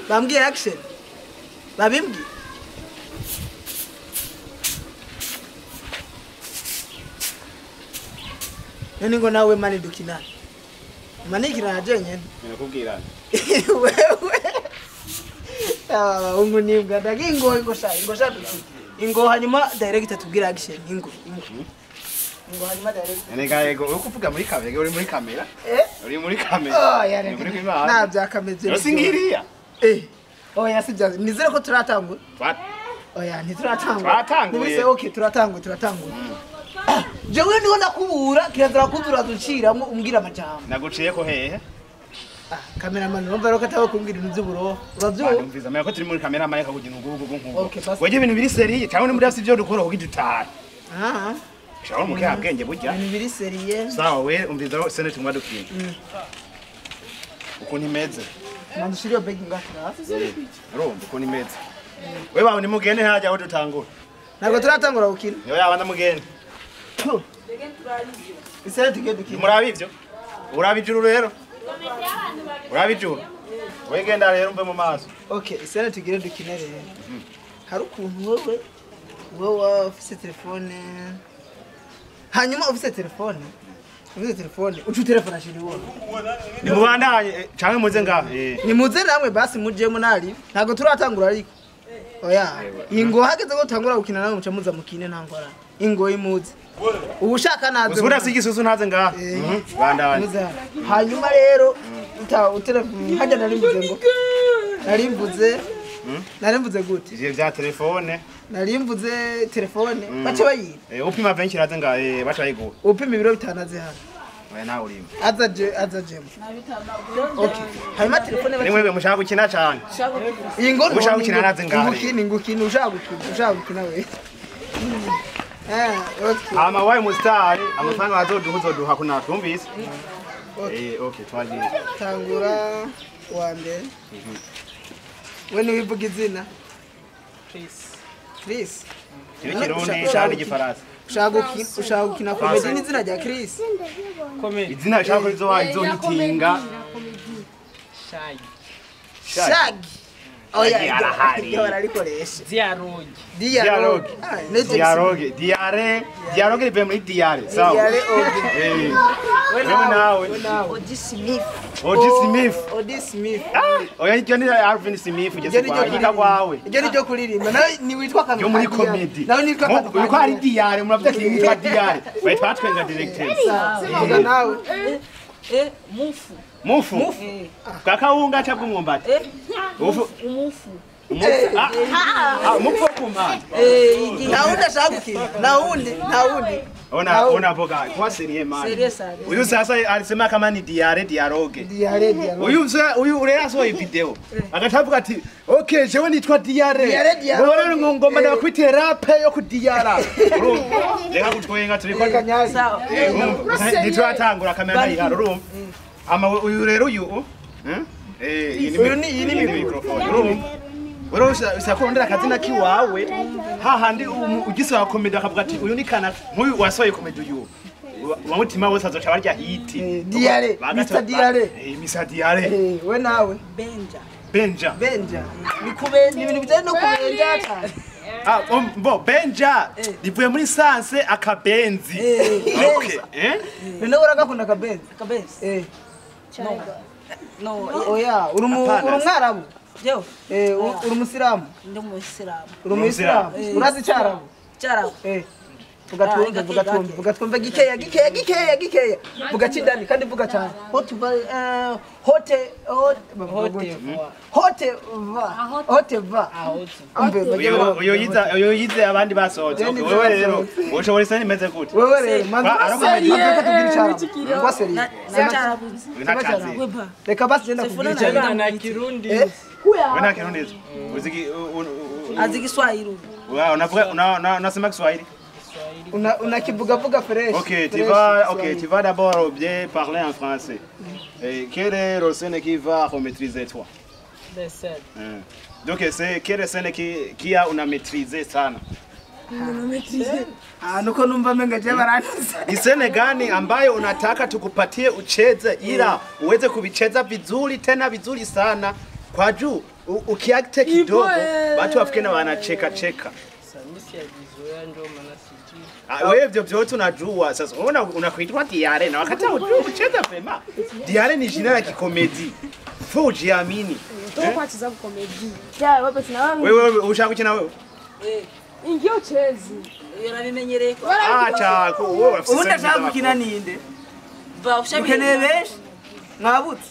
Bambwiye action. Babimbwiye. None ngo nawe mani dukinana. Manikira na jenyene. Nakubwira. Wewe. Ah, ungu nibwa ndagingo ingo sha ingo sha dukina. Ingo hanyuma director tubwira action ingo. Ingo hanyuma director. Nega yego uri kuvuga muri kamera uri muri kamera? Eh? Uri muri kamera. Oh ya Ni muri kwimana. Na byakameze. Usingiriya. Eh. Oya sibya nizere ko turatangura. Oya ntituratangura. Twatanguye. Nibise okay turatangura. Jewe ndiho ndakubura kirazira kuzura duciramo umbwira amajambo. Naguciye ko hehe? Ah, cameraman urumva rero kataba kumbwira ibintu by'uburoho. Uravyumva? Ndumviza menya ko turi muri kamera maye kakugira ugugu nkugo. Okay, basi. Weje ibintu biri seriye cyangwa muri afite ibyo dukora kugira dutahe. Ah. Shaho muke abwenge burya. Ibintu biri seriye. Sawa we umviza senate mwadukina. Ukuntu imeze. Manzu shiriyo bag ngakira. Urumva ukuntu imeze. We bawe ni mugende hajya aho dutangura. Ntabwo turatangura gukina. Niyo yabanda mugende. Isere tugiye dukina. Murabi ivyo? Urabi ijuru rero? Urabi ijuru? Wegenda rero umve mu maso. Okay, isere tugire dukine rero. Hari ukuntu wewe ufise telefone. Hanyuma ufise telefone. Ufise telefone, ucu telefone ashiri wowe. Ni mubandanye canke muze ngaha. Ni muze namwe basi mujemo nari. Ntabwo turatangura ariko. Oya, ingo hageze ko tangura gukina namwe muca muza mukine ntangora. Ingo imuze. Ubushaka naze. Usubira sigisusu ntaze ngaha. Bandanye. Hanyuma rero utelefone hajya narimbuze ngo. Narimbuze gute? Ivyo vya telefone. Narimbuze telefone bace bayiba. Upima benshi raze ngaha baca bayiguha. Upima ibiro bitanaze hano. Oya nawe urimo. Azaje. Okay. Hanyuma telefone bace. Nimwe mushaka gukina cyane. Ingo mushaka gukina naze ngaha. Ngukini ushaka gukina we. Okay. Ama waye mustari amafaranga bazoduha uzoduha kuna twumvise. Okay twagiye. Tangura wa mbere. We ni wivuga izina? Chris. Ikirundi cyane igifaransa. Ushaka gukina comedy n'izina rya Chris? Comedy. Izina ushaka ko izo izohitinga. Shaggy. Oya iryo bararikoresha. Dialogue. Dialogue. Diare. Dialogue rivuye muri diare. Sawa. Diare oge. Wewe nawe. Odi Smith. Odi Smith. Ah, oya iryo ni Alvin Smith ugeze kwa yika kwawe. Iryo ni ryo kuririmba. Nawe ni witwa kantu. Yo muri comedy. Nawe nitwa kantu. Uko ari diare muravuga ati witwa diare. Wewe twatwenga directeur. Vuga nawe. Mufu. Mufu. Kakawunga cha bw'umwumbati. Umufu. Ah, mufu kumana. Nawundi ashaka gukina. Nawundi. Ona boga kwa serie man. Uyu sasa alisema kama ni diare dialogue. Diare dialogue. Uyu uyu urera so video. Akatavuga ati okay jewe nitwa diare. Ngora ngomba ndakwite rap yo kudiara. Reka kutwenga turiko. Sawa. Nitwatangura kamera ndayihara urumva. Ama uyu rero uyu iyi ni microphone urumva. Wewe usakurondera akazina kiwawe hahandi ugisohoka comedy akavuga ati uyu ni kana nkuyu wasohoye comedy uyu wa mutima wose azoca barya hiti. Diare Mr Diare. Mr Diare. We nawe Benja. Ni kubenja ibintu bijanye no kubenja cyane. Ah bo Benja rivuye muri sanse akabenzi. Okay. None uragakunda akabenzi? Akabenzi. No. Oya uri umwarabu. Jewe. Uri umusilamu? Ndi umusilamu. Uri umusilamu? Urazi icyarabu? Icyarabu. Vuga twumve gikeya. Vuga kindani kandi vuga cyane. Hote va. Uyu yize abandi basohotse. Wewe rero ushobora isani imeze gute? Wewe rero manzi tubwira icyarabu. Kwa seriye. Reka basi genda kubwira icyarabu. Na Kirundi. Wewe na Kirundi. Uziki azi Kiswahili. Wewe unavuga unasema Kiswahili? Unakivuga fresh. Ok, tu vas d'abord bien parler en français. Et quelle est la scène qui va remaîtriser toi? Les scènes. Donc c'est quelle scène qui a una maîtrisé sana? Ah, nuko numva menga je barantuza. Ni sene gani ambayo unataka tukupatie ucheze ila uweze kuvicheza vizuri tena vizuri sana kwa juu ukiakte kidogo watu wafike na wanacheka cheka. Wewe vyo vyote unajua sasa. Unaona unakuitwa Diare na wakati hujui kucheza vema. Diare ni jina la kikomedi. Fo ujiamini. Toka kwa cheza komedi. Ya wewe sina wewe. Wewe ushaka kucheza wewe? Eh. Ingia ucheze. Yarabimenyereye. Acha wewe ubundi ashaka gukina ninde? Va ukeneye benshi mwabutse.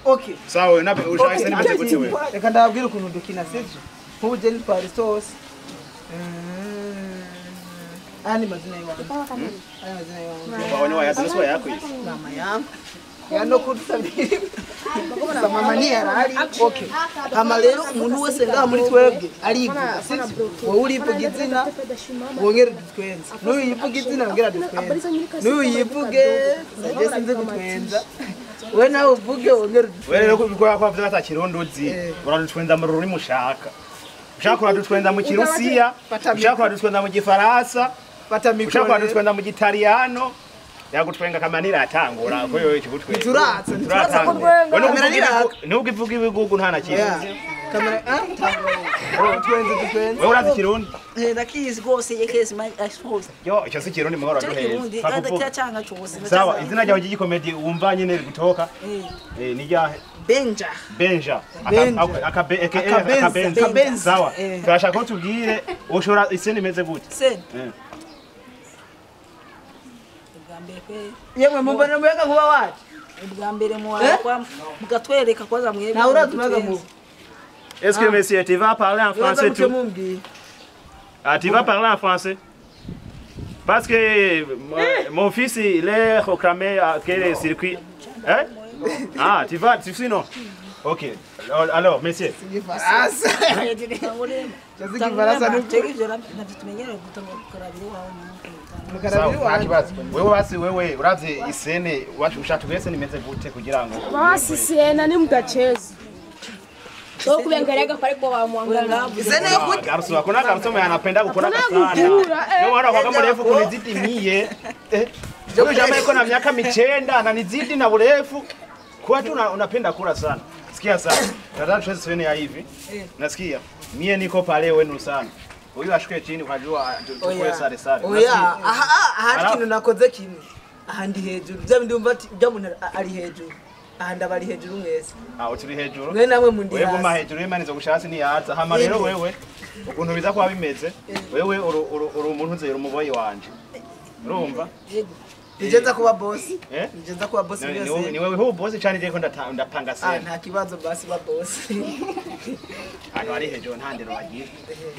Okay. Sawa na ushaka sene meze gute wewe? Reka ndababwira ukuntu dukina sivyo. Nk'ubu je nitwara sauce. Ani mazina yiwangu. Ani mazina yiwangu. Waone wayazi sura yako hizi. Mama yangu. Yano kudusabira. Mama ni yarari. Okay. Hama rero umuntu wese ngaha muri twebwe arivuga sivyo. Wowe urivuga izina wongera dutwenze. N'uyu yivuga izina wongera dutwenze. N'uyu yivuge ndaje sinzi gutwenza. We nawe uvuge wongera dutwenze. Wewe rero kubikora kwa vyo atakirondozi. Uradutwenza mu rurimi ushaka. Ushaka uradutwenza mu Kirusiya, ushaka uradutwenza mu Gifaransa, ushaka uradutwenza mu Gitaliyano. Yagutwenga kama niratangura ko yoyo ikigutwenga. Turatse turatse. Nubwo ivuga ibigugu nta na kimwe. Kamera twenze twenze. Wewe urazi Kirundi? Ndakizi gose yekezi my expose. Yo icyo si Kirundi muhora duheza. Kandi cyacanga cyose. Sawa izina ryawe ry'igikomedi wumva nyine gutoka. Ni ryahe? Benja. Benja. Akabenza. Sawa. Turashaka ko tubwire ushora isene imeze gute? Sene. Yemwe mumbona muyaga nkuba wacu. Ubwa mbere muwakwa mugatwereka kwaza mwebwe. Na uratumaga mu. Est-ce que monsieur tu vas parler en français tout? Ah, tu vas parler en français? Parce que mon fils il est réclamé à quel circuit? Hein? Ah, tu vas tu sinon. OK. Alors monsieur. Wewe wasi wewe uravye isene ushaka twese nimeze gute kugira ngo basi sena ni mutacheza. Sio kuangalia pale kwa wamwangalia. Isene yo kuti garso hakuna garso mwenye anapenda kukona sana. Ndio maana kwa kama mrefu kunizidi mie. Huyo jamaa yuko na miaka 9 ananizidi na urefu. Kwa tu unapenda kula sana. Sikia sana. Tata tuweze sene ya hivi. Nasikia. Mie niko pale wenu sana. Huyu ashuke chini ukajua tukwe sare sare. Oya, aha hari kintu nakoze kimwe. Aha ndi hejuru. Bya bindi umva ati bya muntu ari hejuru. Aha ndabari hejuru mwese. Ah uturi hejuru. Mwe namwe mundi hasi. Wewe guma hejuru imanizo gushasi ni yaza. Hama rero wewe ukuntu biza kwa bimeze. Wewe uri umuntu nzera umuboyi wanje. Urumva? Nijenza kuba boss. Nijenza kuba boss mwese. Ni wewe ho boss cyane je ko ndapanga sene. Ah nta kibazo basi ba boss. Ano ari hejuru nta ndero bagira.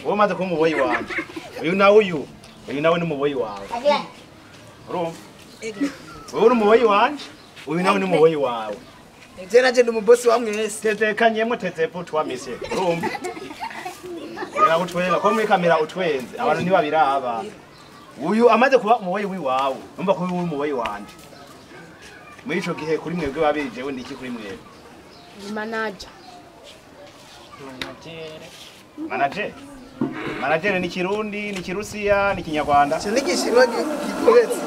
Wowe maze kuba umuboyi wanje. Uyu nawe uyu. Uyu nawe ni umuboyi wawe. Urumva? Wewe uri umuboyi wanje. Uyu nawe ni umuboyi wawe. Je naje ndi umubosi wa mwese. Tetekanyemo tetepo twamise. Urumva? Uragutwenga ko muri kamera utwenze. Abantu ntibabiraba. Uyu amaze kuba umuboyi wiwawe. Umva ko uyu umuboyi wanje. Muri ico gihe kuri mwebwe babiri jewe ndiki kuri mwebwe? Manager. Manager. Manager ni Kirundi, ni Kirusiya, ni Kinyarwanda. Cyo nigishimwa gikoretse.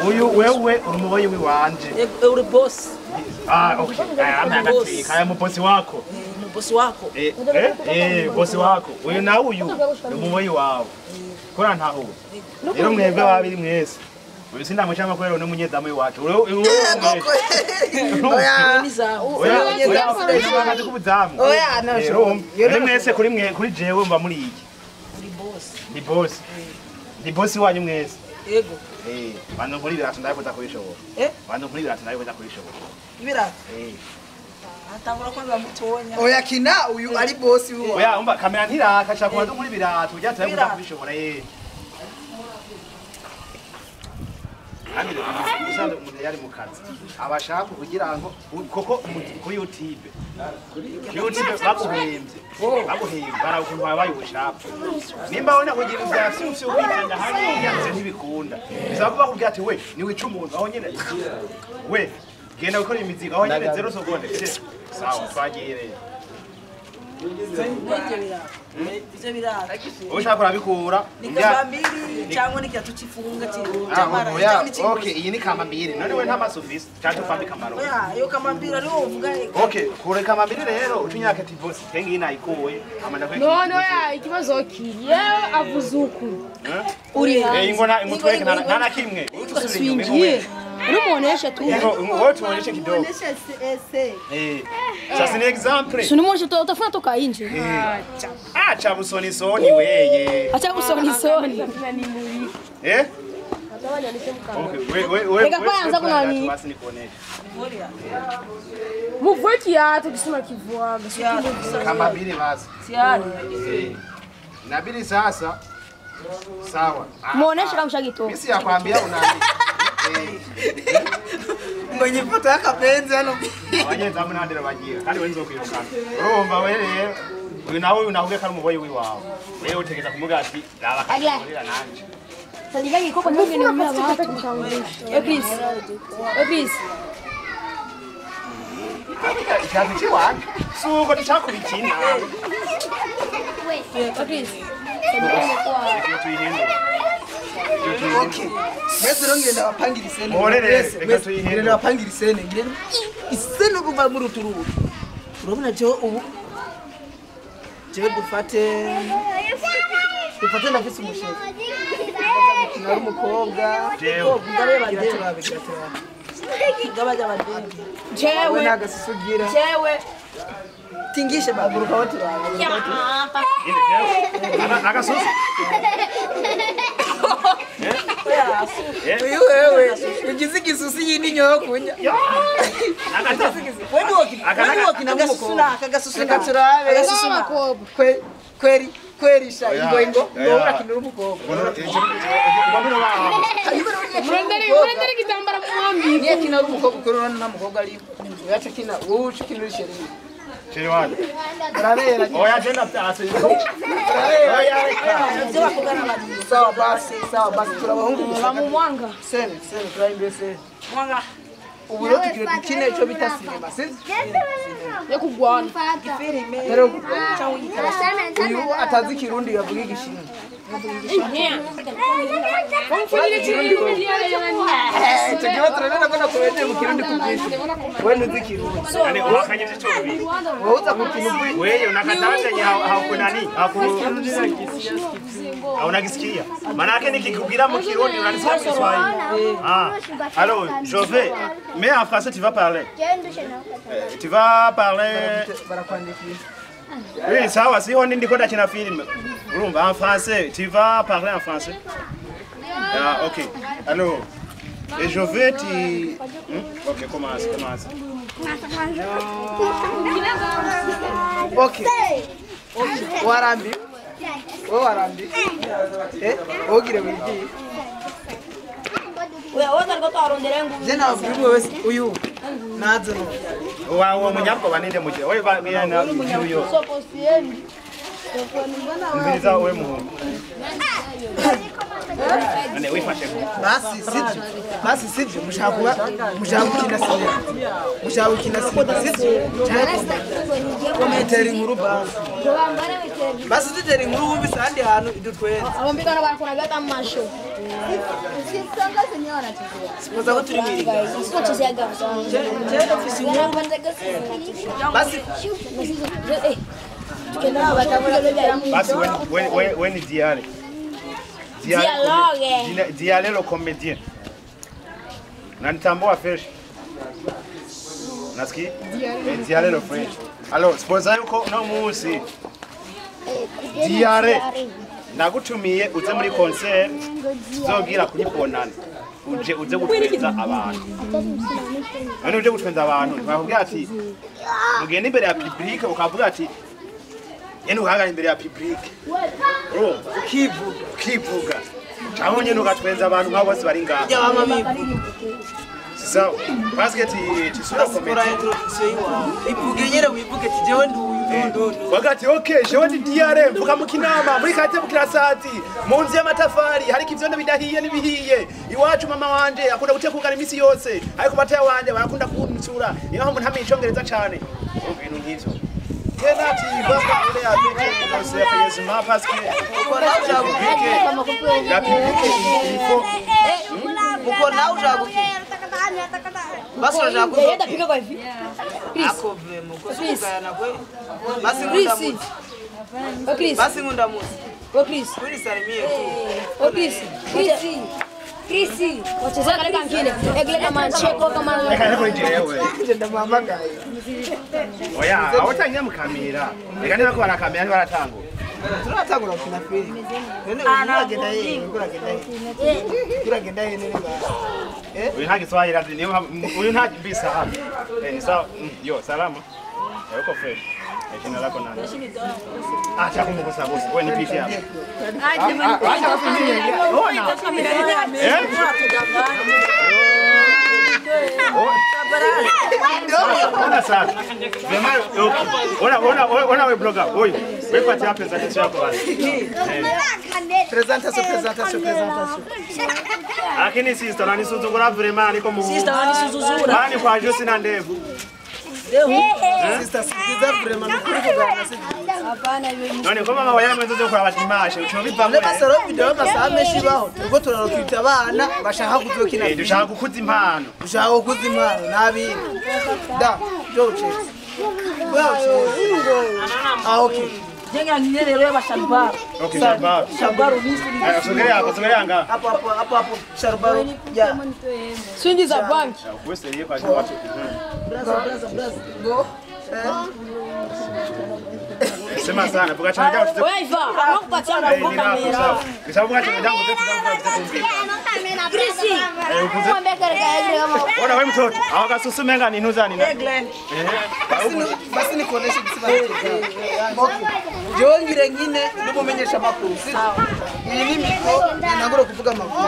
Uyu wewe uri umuboyi wiwanje. Uri boss. Ah okay. Aya kaya mubosi wako. Mubosi wako. Bosi wako. Uyu nawe uyu ni umuboyi wawe. Kora ntaho. Rero mwebwe babiri mwese. Uyu sindamushama ko rero ni umunyezamu iwacu. Oya. Oya. Kubuzamu. Oya no. Rero mwese kuri mwe kuri jewe mba muri iki. Ni boss. Ni boss. Ni boss wanyu mwese. Yego. Bantu nkuri ibirato ndabikoza kubishobora. Bantu nkuri ibirato ndabikoza kubishobora. Ibirato? Atangura kwanza mutonya. Oya kina uyu ari boss uwo. Oya umva kamera ntiraka shaka kubanza nkuri ibirato ujya turabikoza kubishobora. Kandi usanzwe umuntu yari mu kazi abashaka kugira ngo koko kuri YouTube baguhembye barakuntu wabaye ubushaka nimba wona kugira ibya fyufyu wikanda hariya nze ntibikunda bisaba kuba kubwira ati we ni wica umuntu aho nyene we genda gukora imizigo aho nyene 0 seconde sawa twagiye rero Ivyo birara. Ushaka kurabikura. Ni kambambiri cyangwa ni kiatu chifunga chamara. Okay, iyi ni kambambiri. None we nta maso ufise. Cyangwa tufambe kamaro. Oya, iyo kambambiri ari wowe uvuga. Okay, kure kambambiri rero ucunyaka ati boss tengi nayikuye. Amanda kwe. No no ya ikibazo kiri. Yewe avuze uku. Uri hanze. Eh ingona ingutweke nta na kimwe. Utusubira inyuma. Unumuonesha tu. Wewe tuonyeshe kidogo. Eh. Sasa ni example. Unumuonesha utafuna toka nje. Acha busoni soni weye. Acha busoni soni. Eh? Okay, wewe. Reka kwanza kuna nini? Basi nikuoneshe. Muvue kiatu kisema kivuaga. Kama bili basi. Siari. Inabidi sasa. Sawa. Muoneshe kama mshagito. Mimi siyakwambia unani. Mwenye foto yakapenzi hano. Abanyezamu nandira bagira kandi wenzo kwirukana. Urumva we rero uyu nawe unahuge kari umuboyi wiwawe. Wewe utegeza kumuga ati raba kakorera nanje. Saligani koko ndio ni watu. Chris. Chris. Ikibazo chiwanje. Suko tichakubikina. Chris. Okay. Mwese rero ngenda bapangira isene. Mwese ngenda bapangira isene. Ngenda isene kuva muri uturubu. Urabona je ubu je dufate ndafise umusheri. Nari umukobwa. Jewe ngabaje abadende. Jewe nagasusugira. Jewe tingishe baguruka wote bawe. Agasusu. Uyu wewe ugize igisusi yindi nyokunya. Akagasuzuna kweri kweri sha ingo ingo ndora kinura umukobwa. Murendere kitambara muhambi. Niye kinara umukobwa kurona nta mukobwa ari. Yacha kina wowe ukinura isheri. Cheri wanje. Urabera. Oya jenda byase. Oya reka. Sawa basi, sawa basi turabahungu gusa. Bamumwanga. Sene, sene turaimbye sene. Mwanga. Ubu rero tugiye dukine ico bita sinema, sivyo? Yo kugwana. Rero uyu atazi Kirundi yavuga igishinwa. Tukiwa tunaenda kwenda kuwete mu Kirundi kubyisha. Wewe ntuzi Kirundi. Yani wakanye by'icyo. Wowe uza kukina wewe unakataza hakunani? Haunakisikia. Maana yake nikikubwira mu Kirundi unanisikia mu Kiswahili. Ah. Alors, je vais mais en français tu vas parler. Tu vas parler. Oui, sawa, si on ndiko ndakina film. Urumva en français, tu vas parler en français. Ah, OK. Alors, et je vais tu OK, commence, commence. OK. OK. Warambi. Wewe warambi. Eh, ogire wigi. Wewe wowe arondera nguvu. Je na wewe uyu. Nazo no. Wa munyabwo baninde muje. Wewe ba na uyo. Soko siendi. Nziza wewe muhungu. Nane wifashe. Basi sivyo. Basi sivyo mushaka mukina sinema. Mushaka gukina sinema sivyo. Komentera inkuru basi. Basi tutera inkuru wumvise ahandi hantu idutwenze. Abambikana barakora gata masho. Sipoza ko turi mwiriga. Basi basi we ni diare. Dialogue. Diale le comédien. Nanitambua fresh. Nasikia? Diale le fresh. Alors, suppose yuko no munsi. Diare. Nagutumiye uze muri concert tuzogira kuri bonane. Uje uze gutwenza abantu. None uje gutwenza abantu, bakubwira ati mugende imbere ya public ukavuga ati yene uhagara imbere ya public. Urumva ukivuga. Cyangwa nyene ugatwenza abantu nk'abo bose bari ngaho. Sawa. Parce que tu sura comédie. Ivuge nyene wivuge ati jewe nduyu. Wakati okay, jewe ndi diare mvuka mu kinama muri kate bukirasati mu nzu y'amatafari hariko ivyondo bidahiye nibihiye. Iwacu mama wanje akunda gutekugana imisi yose ariko bataya wanje barakunda kuntsura. Niyo mpamvu ntamenye icongereza cane. Urumva ibintu nk'ivyo. Tena tu vas parler avec nous sérieusement parce que la public il faut. Uko nawe ushaka basi urashaka ako basi ngunda basi ngunda musi Chris salimie tu Chris Chris wacheza kale kangine egle kama cheko kama oya awotanya mukamera reka niba ko barakamera ntibaratangura turatangura gukina filime none uragenda hehe uragenda hehe nene ba uyu nta Kiswahili azi niyo uyu nta mbisa hapa ni sawa yo salama uko fresh jina lako nani acha kumgusa bosi wewe ni pishi hapa acha kufinya ona ona sasa ona ona ona we blogger oyo wewe patia presentation yako basi presentation lakini sister nanisuzugura vraiment niko mu sister nanisuzugura nani kwa Josi na ndevu sister sikiza vraiment nukuri kugana hapana iwe none ko mama wayaye mwenzo kora bashimashe ucho bivamwe ne basaro video basaha menshi baho ubwo turarokita abana bashaka kuzokina dushaka gukuza impano dushaka gukuza impano nabindi da jo chese ah okay jenga nyine rero y'abashalbar okay shalbar shalbar umisu sogelea hapo sogelea anga hapo hapo hapo hapo shalbar ya swingi za banki wewe seriye kwa watu braza go sema sana buka chana changu wewe iva nakupatia na kamera kwa sababu chana changu Chris mwambie kama ona wewe mtoto awakasusumenga ni nuzani na basi nikuoneshe kisiba okay jongire nyine numumenyesha makuru iyi ni mikro nagura kuvuga makuru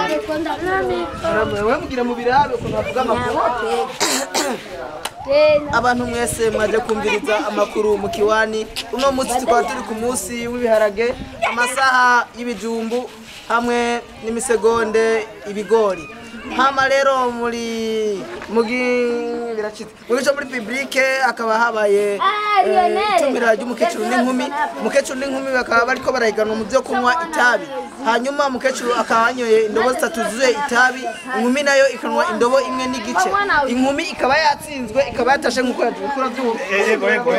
wewe mugira mu birabe ukuntu bavuga amakuru abantu mwese mwaje kumviriza amakuru mu kiwani uno munsi tukaba turi ku munsi w'ibiharage amasaha y'ibijumbu hamwe n'imisegonde ibigori hama rero muri mugi biracitse muri cyo muri publique akaba habaye itumira ry'umukecuru n'inkumi umukecuru n'inkumi bakaba bariko barahiganwa mu byo kunywa itabi hanyuma umukecuru akaba yanyoye indobo zitatu zuzuye itabi inkumi nayo ikanwa indobo imwe n'igice inkumi ikaba yatsinzwe ikaba yatashe nk'uko yaje yego yego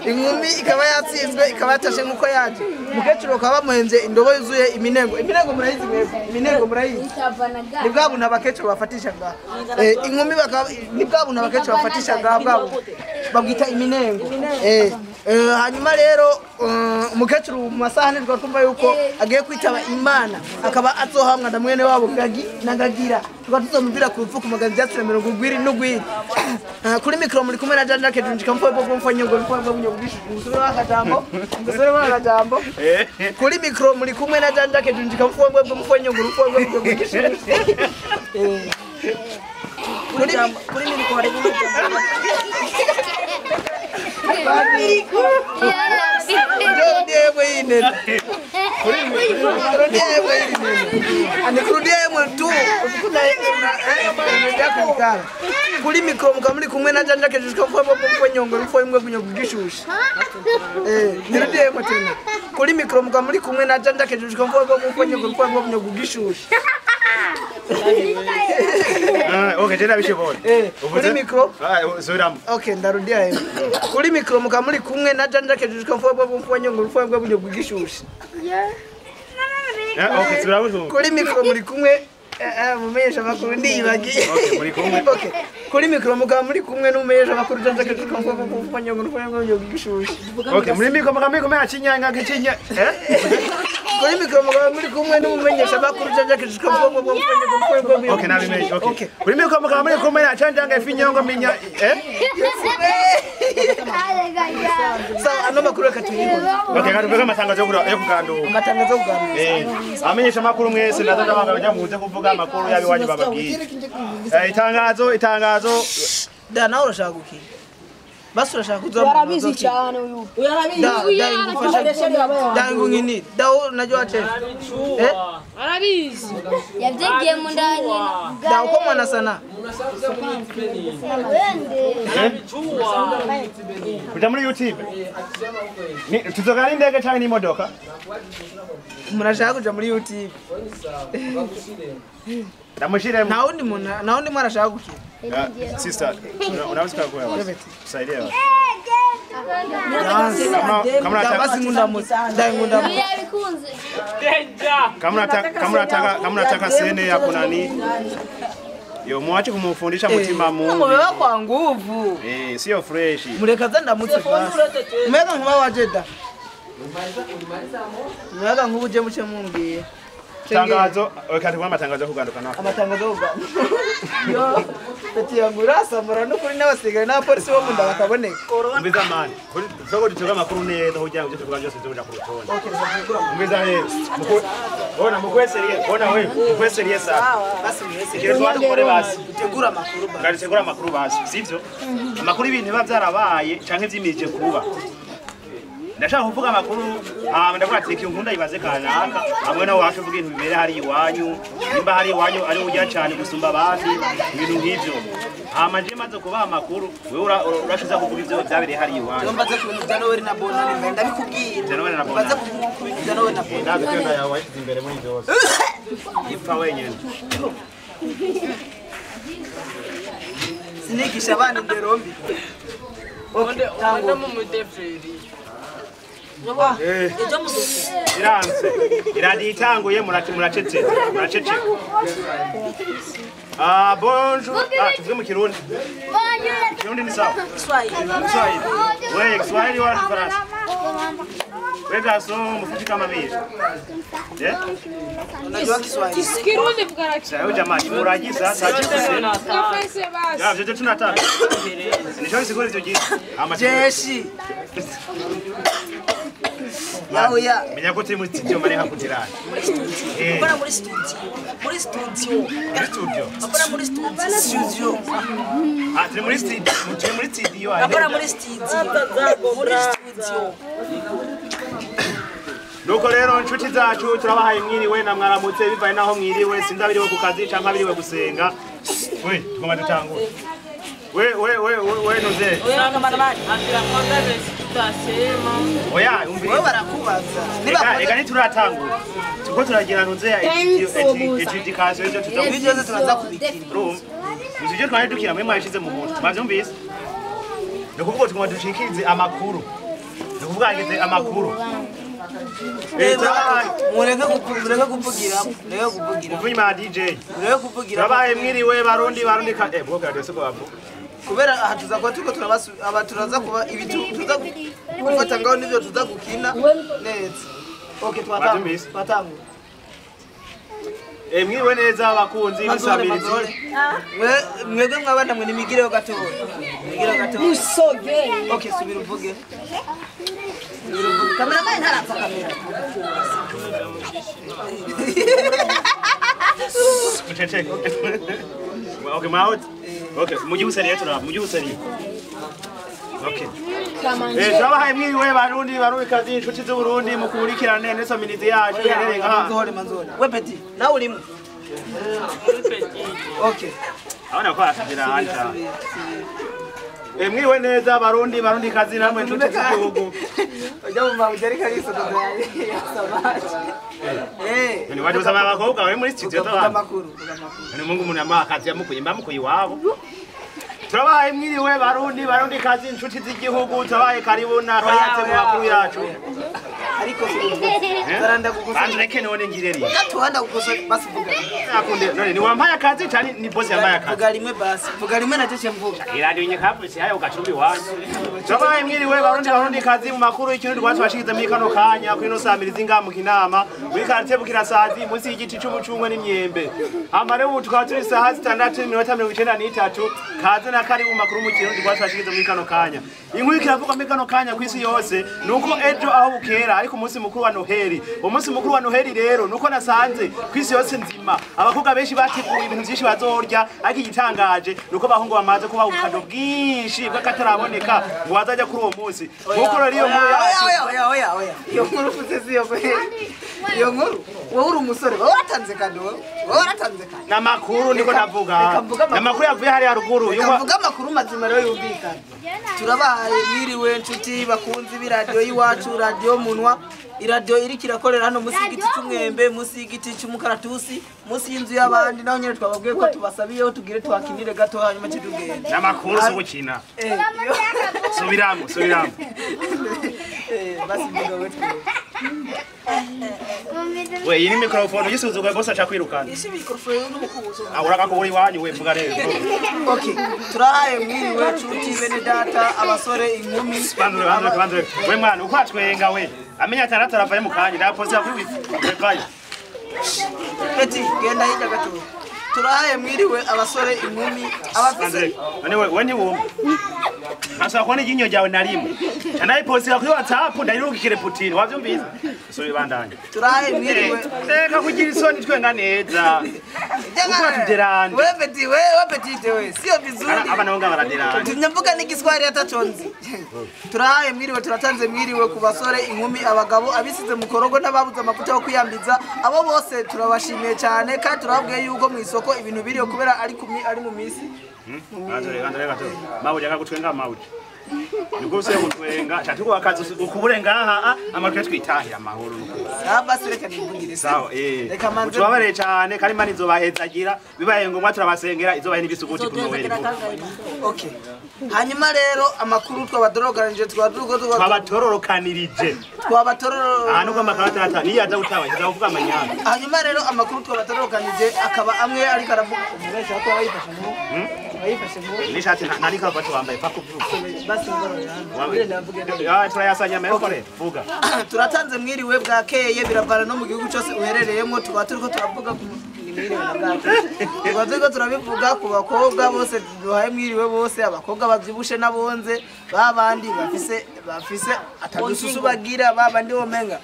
inkumi ikaba yatsinzwe ikaba yatashe nk'uko yaje umukecuru bakaba bamuhenze indobo yuzuye iminengo iminengo murayizi mwebwe iminengo murayizi ni bwa buntu abakecuru bafatisha ngaha inkumi bakaba ni bwa buntu abakecuru bafatisha ngaha bwa babwita iminengo hanyuma rero umukecuru mu masaha nijoro twumva yuko agiye kwitaba Imana akaba azohamwa na mwene wabo Gagi na Gagira tukaba tuzomubwira ku rupfu ku magana ibyatsi na mirongo igwiri n'ugwiri kuri mikoro muri kumwe na Jean Jacques Junjika mfoye bwo mfoye nyongo mfoye bwo nyongo ngusubire akajambo ngusubire akajambo kuri mikoro muri kumwe na Jean Jacques Junjika mfoye bwo mfoye nyongo mfoye bwo nyongo kuri mikoro kuri mikoro mukaba muri kumwe na Jean Jacques Junjika mfoye bwo mfoye nyongo mfoye bwo nyongo gishushe nirudiyemo tena kuri mikoro mukaba muri kumwe na Jean Jacques Junjika mfoye bwo mfoye nyongo mfoye bwo nyongo gishushe okay tena bishobora kuri mikoro subiramo okay ndarudia hema kuri mikoro mukaba muri kumwe na Jean Jacques Junjika mfoye bwo mfoye nyongo mfoye bwo nyongo gishushe okay subiramo kuri mikoro muri kumwe mumenyesha makuru ndiyibagiye okay muri kumwe okay kuri mikoro mukaba muri kumwe n'umumenyesha makuru Jean Jacques Junjika mfoye bwo mfoye nyongo mfoye bwo nyongo gishushe okay muri mikoro mukaba muri kumwe na Chinyanga gichinya kuri mikoro mukaba muri kumwe n'umumenyesha makuru Jean Jacques Junjika mfoye bwo mfoye nyongo mfoye bwo okay nabimenye okay kuri mikoro mukaba muri kumwe na Chanjanga ifinyongo minya sawa ano makuru reka tuyibone okay katuvuga amatangazo yo kuganduka amatangazo yo kuganduka amenyesha makuru mwese ndaza ndabanga muze kuvuga amakuru yabiwanyu bababwiye itangazo itangazo da nawe urashaka gukina Basi urashaka kuzoba Yarabizi cyane uyu. Yarabizi. Dangu ngini. Dao najua chef. Eh? Arabizi. Yavyigiye mu ndani. Dao ko mwana sana. Kuja muri YouTube. Ni tuzogana indege cyangwa n'imodoka? Murashaka kuja muri YouTube. Ndamushire. Na undi muntu, na undi mwana ashaka gukina. Sister, unaweza kuwa kusaidia. Kama unataka sene ya kunani yo muache kumufundisha mutima Mungu. Mubeba kwa nguvu. Sio fresh. Murekaza ndamutse basi. Mega nkuba wajeda. Mega nkuba uje muce mumbwiye. Tangazo, wakati kwa matangazo kuganduka nako. Amatangazo kuganduka. Yo, peti yangu rasamura n'ukuri n'abasirikare n'abapolisi bo munda bakaboneka. Umbiza mani. Soko dutoka makuru neza kugira ngo tuvuga byose tuja ku rutonde. Umbiza rero. Ona mukweserie, ona wewe, mukweserie sana. Basi mwese. Kire twakore basi. Utegura amakuru basi. Ngari tegura amakuru basi, sivyo? Amakuru ibintu biba byarabaye canke vyimije kuba. Ndashaka kuvuga amakuru ndavuga ati inkunda ibaze kanaka amwe nawe wacu uvuga ibintu bibere hari iwanyu nimba hari iwanyu ari ujya cyane gusumba abandi ibintu nk'ivyo hama je maze kubaha amakuru wewe urashiza kuvuga ivyo byabereye hari iwanyu mbaze ku bintu bya Noel na Bonane ndabikubwira mbaze ku bintu bya Noel na Bonane ndazi ko yawe washyize imbere muri byose ipfa wenyine sinigisha abana indero mbi. Okay, tango mu mudeferi. Iranse. Iradi itanguye muracece. Muracece. Ah bonjour. Ah tuvuge mu Kirundi. Bonjour. Kirundi ni sawa. Kiswahili. Kiswahili. Wewe Kiswahili wala Kifaransa? Wewe gaso mfupi kama mimi. Eh? Unajua Kiswahili? Kirundi vuga. Sawa jamani, muragiza sasa. Ya, vyote tunataka. Nishauri sikuri ivyo jinsi. Ama jeshi. Yaoya. Menya ko turi muri studio mare hakutirana. Ukora muri studio. Muri studio. Muri studio. Ukora muri studio. Ah, turi muri studio. Turi muri studio. Ukora muri studio. Muri studio. Nuko rero nshuti zacu turabahaye mwiriwe na mwaramutse bivaye naho mwiriwe sinzabiriwe ku kazi canka biriwe gusenga. We, tugomba dutangure. We we we we noze. Oya, umviriza. Wewe barakubaza. Niba eka nituratangura. Tuko turagira ntuze ya education ivyo tuzakubigira turaza kubikira. Urumva? Ivyo twari dukira mwe mwashize mu muntu. Bavyumvise? Nukuvuga tugomba dushikirize amakuru. Nukuvuga hageze amakuru. Mureke kuvugira, mureke kuvugira. Uvunyuma DJ. Mureke kuvugira. Turabaye mwiriwe barundi barundi ka bwo radio siko bavu. Kubera aha tuza kuba tuko turabasu aba turaza kuba ibitu tuza gufata ngaho nivyo tuza gukina neza. Okay twatanga. Twatanga. Mwiriwe neza abakunzi b'isabirizi. Mwebwe mwabana mwe nimigire gato. Migire gato. Musoge. Okay subira uvuge. Kamera ntarapfa kamera. Muceceke. Okay, mwahoze. Okay, mujihusariye turaba, mujihusariye. Okay. Turabahaye mwiriwe barundi barubikazi inshuti z'u Burundi mukurikirane neza minizi yacu iherereye ngaha. Manzore manzore. We petit, nawe urimo. Okay. Abana ko arasubira hanja. Mwiriwe neza barundi barundi kazi namwe inshuti z'igihugu. Ujya mu mabujari kariso ya samaji. Ni waje usama abakobwa bari muri studio Vuga amakuru, vuga amakuru. Ni Mungu umuntu amakazi yamukuye mbamukuye iwabo. Turabahaye mwiriwe barundi barundi kazi inshuti z'igihugu turabahaye karibu na kaze mu makuru yacu. Ariko zaranda kugusa. Andreke none ngireri. Gatuhanda kugusa basi vuga. Akunde none ni wampaye akazi cyane ni boss yambaye akazi. Vuga rimwe basi. Vuga rimwe naje mvuga. Iradiyo nyakapfutse hayo gacumbi wanyu. Turabahaye mwiriwe barundi barundi kazi mu makuru y'ikintu rwatwashikize muri kano kanya kuri no samirizi ngamu kinama muri quartier Bukirasazi munsi y'igiti cy'umucungwe n'imyembe. Amare ubu tukaba turi saha 6:93 kaze na karibu makuru mu kintu rwatwashikize muri kano kanya. Inkuru kiravuga muri kano kanya kwisi yose nuko ejo aho bukera ku munsi mukuru wa Noheli. Umunsi mukuru wa Noheli rero nuko nasanze kwisi yose nzima abakobwa benshi bateguye ibintu byinshi bazorya, ariko igitangaje nuko bahungu bamaze kuba ubukado bwinshi bw'akataraboneka ngo bazajya kuri uwo munsi. Nkuko rero iyo nkuru oya oya oya iyo nkuru fuze siyo iyo nkuru wowe uri umusore wowe watanze kado wowe waratanze kado namakuru niko navuga namakuru yavuye hari haruguru yo amakuru mazima rero yumvikana. Turabahaye mwiriwe nshuti bakunzi b'iradiyo y'iwacu, radiyo munwa, iradiyo iri kirakorera hano munsi y'igiti cy'umwembe, munsi y'igiti cy'umukaratusi, munsi y'inzu y'abandi. Naho nyine twababwiye ko tubasabiyeho tugire twakinire gato hanyuma kidugenda. Namakuru si gukina. Subiramo subiramo. Basi mvuga wewe. We iyi ni microphone yisuzuga bose acha kwirukana. Isi microphone n'umukubuzo. Ah uraka uri wanyu we mvuga rero. Okay, turahaye mwiriwe nshuti bene data abasore inkumi. Bandure bandure. We mwana uko atwenga we. Amenya atandatu aravaye mu kanya ndapoze kuri wifi. Peti genda hirya gato. Turahaye mwiriwe abasore inkumi abafise. None we ni wo. Asa kone jinyo jawe narimo. Anayiposira kuri WhatsApp ndayirungikire Putin wavyumvise. So bibandanye. Turahaye mwiriwe. Reka kugira isoni twenga neza. Uko tuderana. We peti we petite we sio vizuri. Abana bonga baraderana. Tunyavuga n'igiswahili ataconzi. Turahaye mwiriwe turatanze mwiriwe ku basore inkumi abagabo abisize mu korogo n'ababuze amavuta yo kwiyambiza abo bose turabashimiye cyane kandi turababwiye yuko mu isoko ibintu biriyo kubera ari kumi ari mu misi. Andore andore gato. Mawuja akagutwenga mawuja. Niko se gutwenga chatiko akazi ukuburenga aha amatwe twitahira amahoro. Saba sireka nivugire. Sawa eh. Tubabareye cyane kandi Imana izobahezagira bibaye ngombwa turabasengera izobahe n'ibisuguti ku Noheli. Okay. Hanyuma rero amakuru twabadoroganije twabatororokanirije. Twabatororo. Ah nuko amakuru atata niyo aza gutawa aza kuvuga amanyanga. Hanyuma rero amakuru twabatororokanije akaba amwe ariko aravuga umuresha ko bayifashe mu. Bayifashe mu. Nishati nari karuvati wambaye pakuvuga. Basi ngoro. Turayasanya mekore vuga. Turatanze mwiriwe bwakeye biravana no mu gihugu cyose uherereyemo tuba turiko turavuga ku mwiriwe na bwakeye. Tuba turiko turabivuga ku bakobwa bose duhaye mwiriwe bose abakobwa bavyibushe nabonze babandi bafise atadususu bagira babandi omenga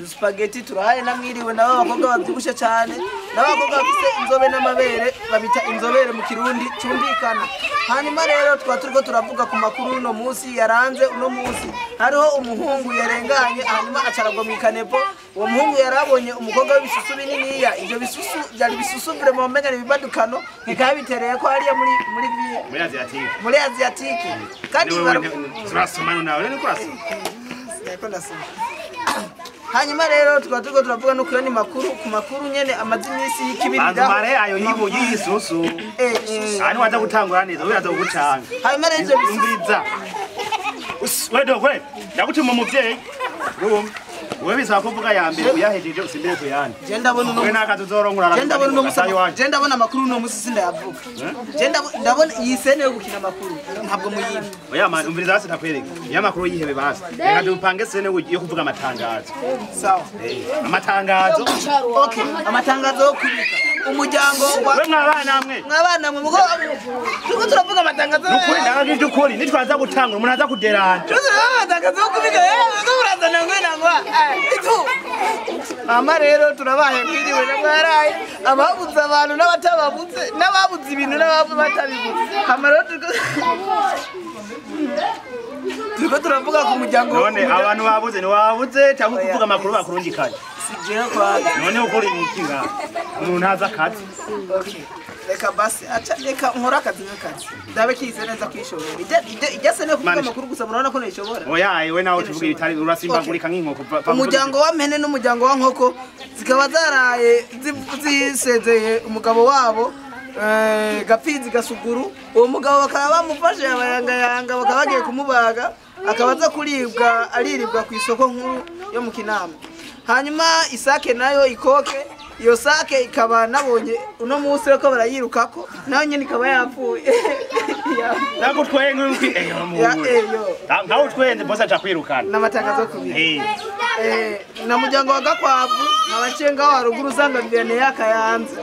spaghetti turahaye na mwiriwe nabo abakobwa bavyibushe cyane n'abakobwa bafise inzobe n'amabere babita inzobere mu Kirundi cyumvikana. Hanyuma rero twa turiko turavuga ku makuru uno munsi yaranze uno munsi hariho umuhungu yarenganye hanyuma acaragwa mu ikanepo. Uwo muhungu yarabonye umukobwa w'ibisusu bininiya ibyo bisusu byari bisusu vraiment omenga ibibadukano bikabitereye ko hariya muri muri Asiatique kandi turasoma nawe niko urasoma. Ndasoma. Hanyuma rero tukaba turiko turavuga no kuyani makuru ku makuru nyene amazi imisi y'ikibirira. Banzumare ayo yibu yisusu. Ani waza gutangura neza uraza gucanga. Hanyuma rero ivyo bisumbiza. We do we ndagutuma umuvyeyi. Urumva. Wewe bisaba kuvuga ya mbere uyahejeje usimbire kuyandi. Je ndabona uno. We nakazi uzorongura. Je ndabona uno musi. Je ndabona amakuru uno musi sindayavuga. Je ndabona iyi sene yo gukina amakuru ntabwo muyiba. Oya man umviriza hasi ndakwereka. Iyo amakuru yihebe basi. Reka dupange sene yo kuvuga amatangazo. Sawa. Amatangazo. Okay, amatangazo yo kubika umuryango wa we mwabana mwe. Mwabana mwe mugo tuko turavuga amatangazo. Nukuri ndagije ukuri nitwaza gutangura umuntu aza kuderana. Turavuga amatangazo yo kubika eh murazana ngwe nangwa. Itu. Mama rero turabaye mwiriwe namwaraye ababuze abantu n'abatababuze n'ababuze ibintu n'abatabibuze. Hama rero turiko turavuga ku muryango. None abantu babuze ni wabuze cyangwa kuvuga amakuru bakurungikanye. Sijeyo kwa. None ukora iki nga? Umuntu ntaza akazi. Okay. Reka basi acha reka nkora akazi nk'akazi. Ndabe kize neza kwishobora. Ijya se kuvuga amakuru gusa murabona ko nishobora. Oya we nawe tuvuga ibitari urasimbagurika nk'inkoko. Umuryango wa mpene n'umuryango wa nkoko zikaba zaraye zisezeye umugabo wabo Gapfizi Gasuguru. Uwo mugabo bakaba bamufashe abayangayanga bakaba bagiye kumubaga akabaza kuribwa ariribwa ku isoko nkuru yo mu Kinama. Hanyuma isake nayo ikoke iyo sake ikaba nabonye uno munsi ko barayirukako nayo nyine ikaba yapfuye. Ndagutwenga uki eyo mu. Ntawe twenze boss acha kwirukana. N'amatangazo kubiri. Na muryango wa Gakwavu nabacenga wa ruguru usanga bene yakayanze.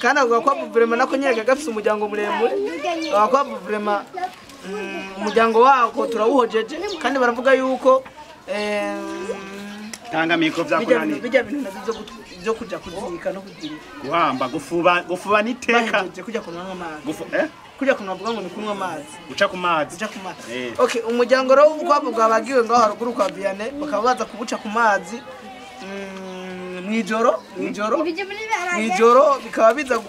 Kandi avuga ko vraiment nako nyereka gafise umuryango muremure. Gakwavu vraiment umuryango wako turawuhojeje kandi baravuga yuko Tanga mikro vyakunaniye. Bijya bintu navyo byo kuja kuzika no kugira. Guhamba gufuba niteka. Kujya kunywa amazi. Gufu Kujya kunywa vuga ngo ni kunywa amazi. Uca ku mazi. Uca ku mazi. Okay, umuryango rero w'ubukwavu bwabagiwe ngaho haruguru kwa Vianney bakaba baza kubuca ku mazi. Mwijoro bikaba biza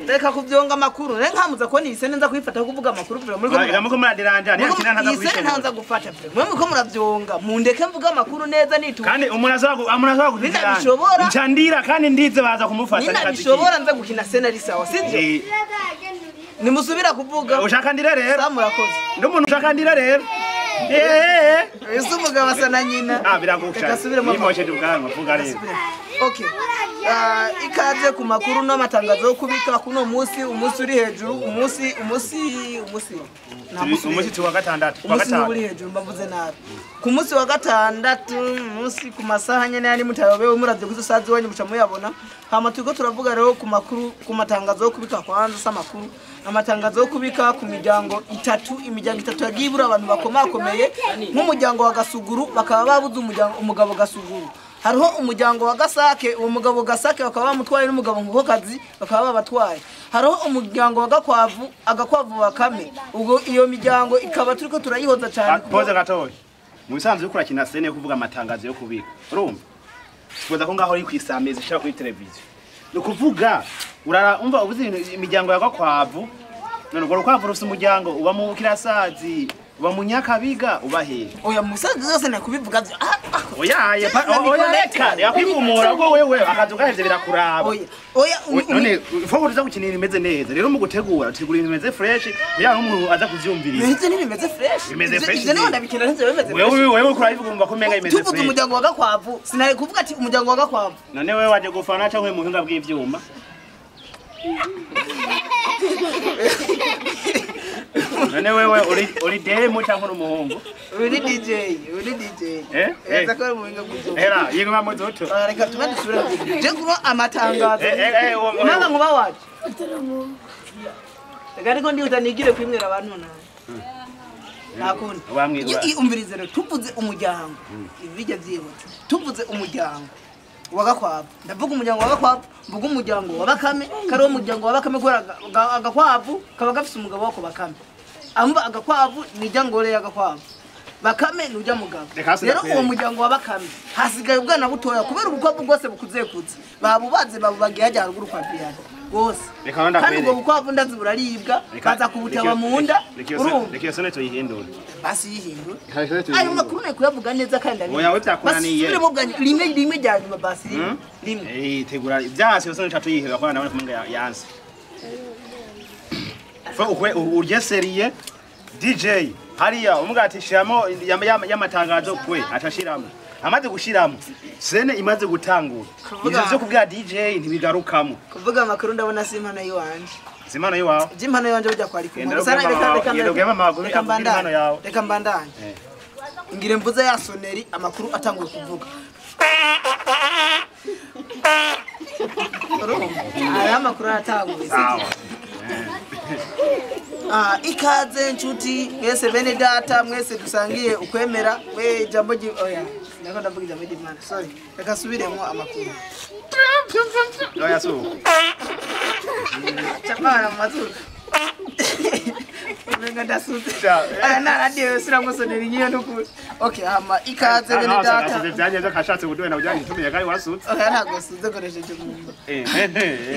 reka kuvyonga amakuru reka nkamuza ko nise nza kwifata kuvuga amakuru vira muri ko muradiranja ni akina ntaza kwishobora ntaza gufata mwe muko muravyonga mundeke mvuga amakuru neza nitu kandi umuntu ninabishobora ncandira kandi ndize baza kumufata ninabishobora nza gukina sena sawa sivyo nimusubira kuvuga ushaka ndire rero murakoze n'umuntu ushaka ndire rero Ese umugabo asa na nyina. Biragusha. Nimoshe ubwanwa vuga rero. Okay. Ikaze ku makuru n'amatangazo yo kubika kuno munsi umunsi uri hejuru umunsi umunsi wa gatandatu kwa gatanu uri hejuru mbavuze nabi. Ku munsi wa gatandatu umunsi ku masaha nyene ari mutayobewe muravye kuzosazi wanyu muca muyabona. Hama turiko turavuga rero ku makuru ku matangazo yo kubika kwanza samakuru amatangazo yo kubika ku miryango itatu imiryango itatu yagibura abantu bakomakomeye nk'umuryango wa Gasuguru bakaba babuze umuryango umugabo Gasuguru. Hariho umuryango wa Gasake uwo mugabo Gasake bakaba bamutwaye n'umugabo Nkokokazi bakaba babatwaye. Hariho umuryango wa Gakwavu agakwavu bakame ubwo iyo miryango ikaba turiko turayihoza cyane. Poze gatoya. Mu bisanzwe ukora kina sene kuvuga amatangazo yo kubika. Urumva? Tukoza ko ngaho uri kwisameza ishaka kuri televiziyo. No kuvuga urara umva ubuze imiryango ya Gakwavu none ubwo Rukwavu rufise umuryango uba mu Kirasazi uba mu Nyakabiga uba he? Oya musanze zose nakubivuga byo. Oya oya reka yakwigumura ubwo wewe akazu kaheze birakuraba. Oya none fo uza gukinira imeze neza rero mu gutegura utegura ibintu bimeze fresh kugira ngo umuntu aza kuvyumviriza. Ivyo ntibimeze fresh. Ivyo niho ndabikina ntivyo bimeze fresh. Wewe ukora ibivuga ko menga imeze fresh. Tuvuze umuryango wa Gakwavu sinari kuvuga ati umuryango wa Gakwavu. None wewe waje gufana canke mu buhinga bw'ivyuma? None wewe uri demo cyangwa uri umuhungu? Uri DJ, uri DJ. Eza ko muhinga bw'ivyuma. Era, yego mamuzoto. Reka tume dusubire. Je kuno amatangazo. Mama nguba waje. Reka ariko ndi utanigire kwimwera abantu nawe. Nakundi. Umvirize rero tuvuze umuryango. Ibijya byihuse. Tuvuze umuryango wa Gakwavu. Ndavuga umuryango wa Gakwavu, mvuga umuryango wa Bakame, kari umuryango wa Bakame kubera agakwavu kaba gafise umugabo wako Bakame. Amba agakwavu nijya ngore y'agakwavu. Bakame nujya mugabo. Rero uwo muryango wa Bakame hasigaye ubwana butoya kubera ubukwavu bwose bukuzekutse. Babubaze babubagiye hajya haruguru kwa Piano. Bose. Kandi ubwo bukwavu ndazi buraribwa baza kubutaba mu nda. Urumva? Reka iyo sone tuyihindure. Basi yihindure. Ayo makuru ne kuyavuga neza kandi ari. Oya we byakunaniye. Basubire mu bwanyu rimwe rya nyuma basi rimwe. Tegura ibyasi yose nca tuyiheba kwa nabone kumenga yanse. Fo ukwe urye serie DJ hariya umugati shiramo y'amatangazo kwe atashiramo. Amaze gushiramo sene imaze gutangura. Ivyo byo kubwira DJ ntibigarukamo. Kuvuga amakuru ndabona si impano yiwanje. Si impano yiwawe? Je impano yiwanje bijya kwari kumwe. Reka mbandanye. Ngire mvuze ya soneri amakuru atanguye kuvuga. Aya makuru atanguye. Ikaze nshuti mwese bene data mwese dusangiye ukwemera we jambo oya nako ndavuga jambo ry'Imana sorry reka subiremo amakuru. Oya so. Chapara mazuru. Menga ndasuze. Na radio sirango soneri nyiyo nukuri. Okay hama ikaze bene data. Nasuze byanye byo kashatse kuduwe na ujanye tumenye kai wasutse. Oya ntago suze koresheje kumva.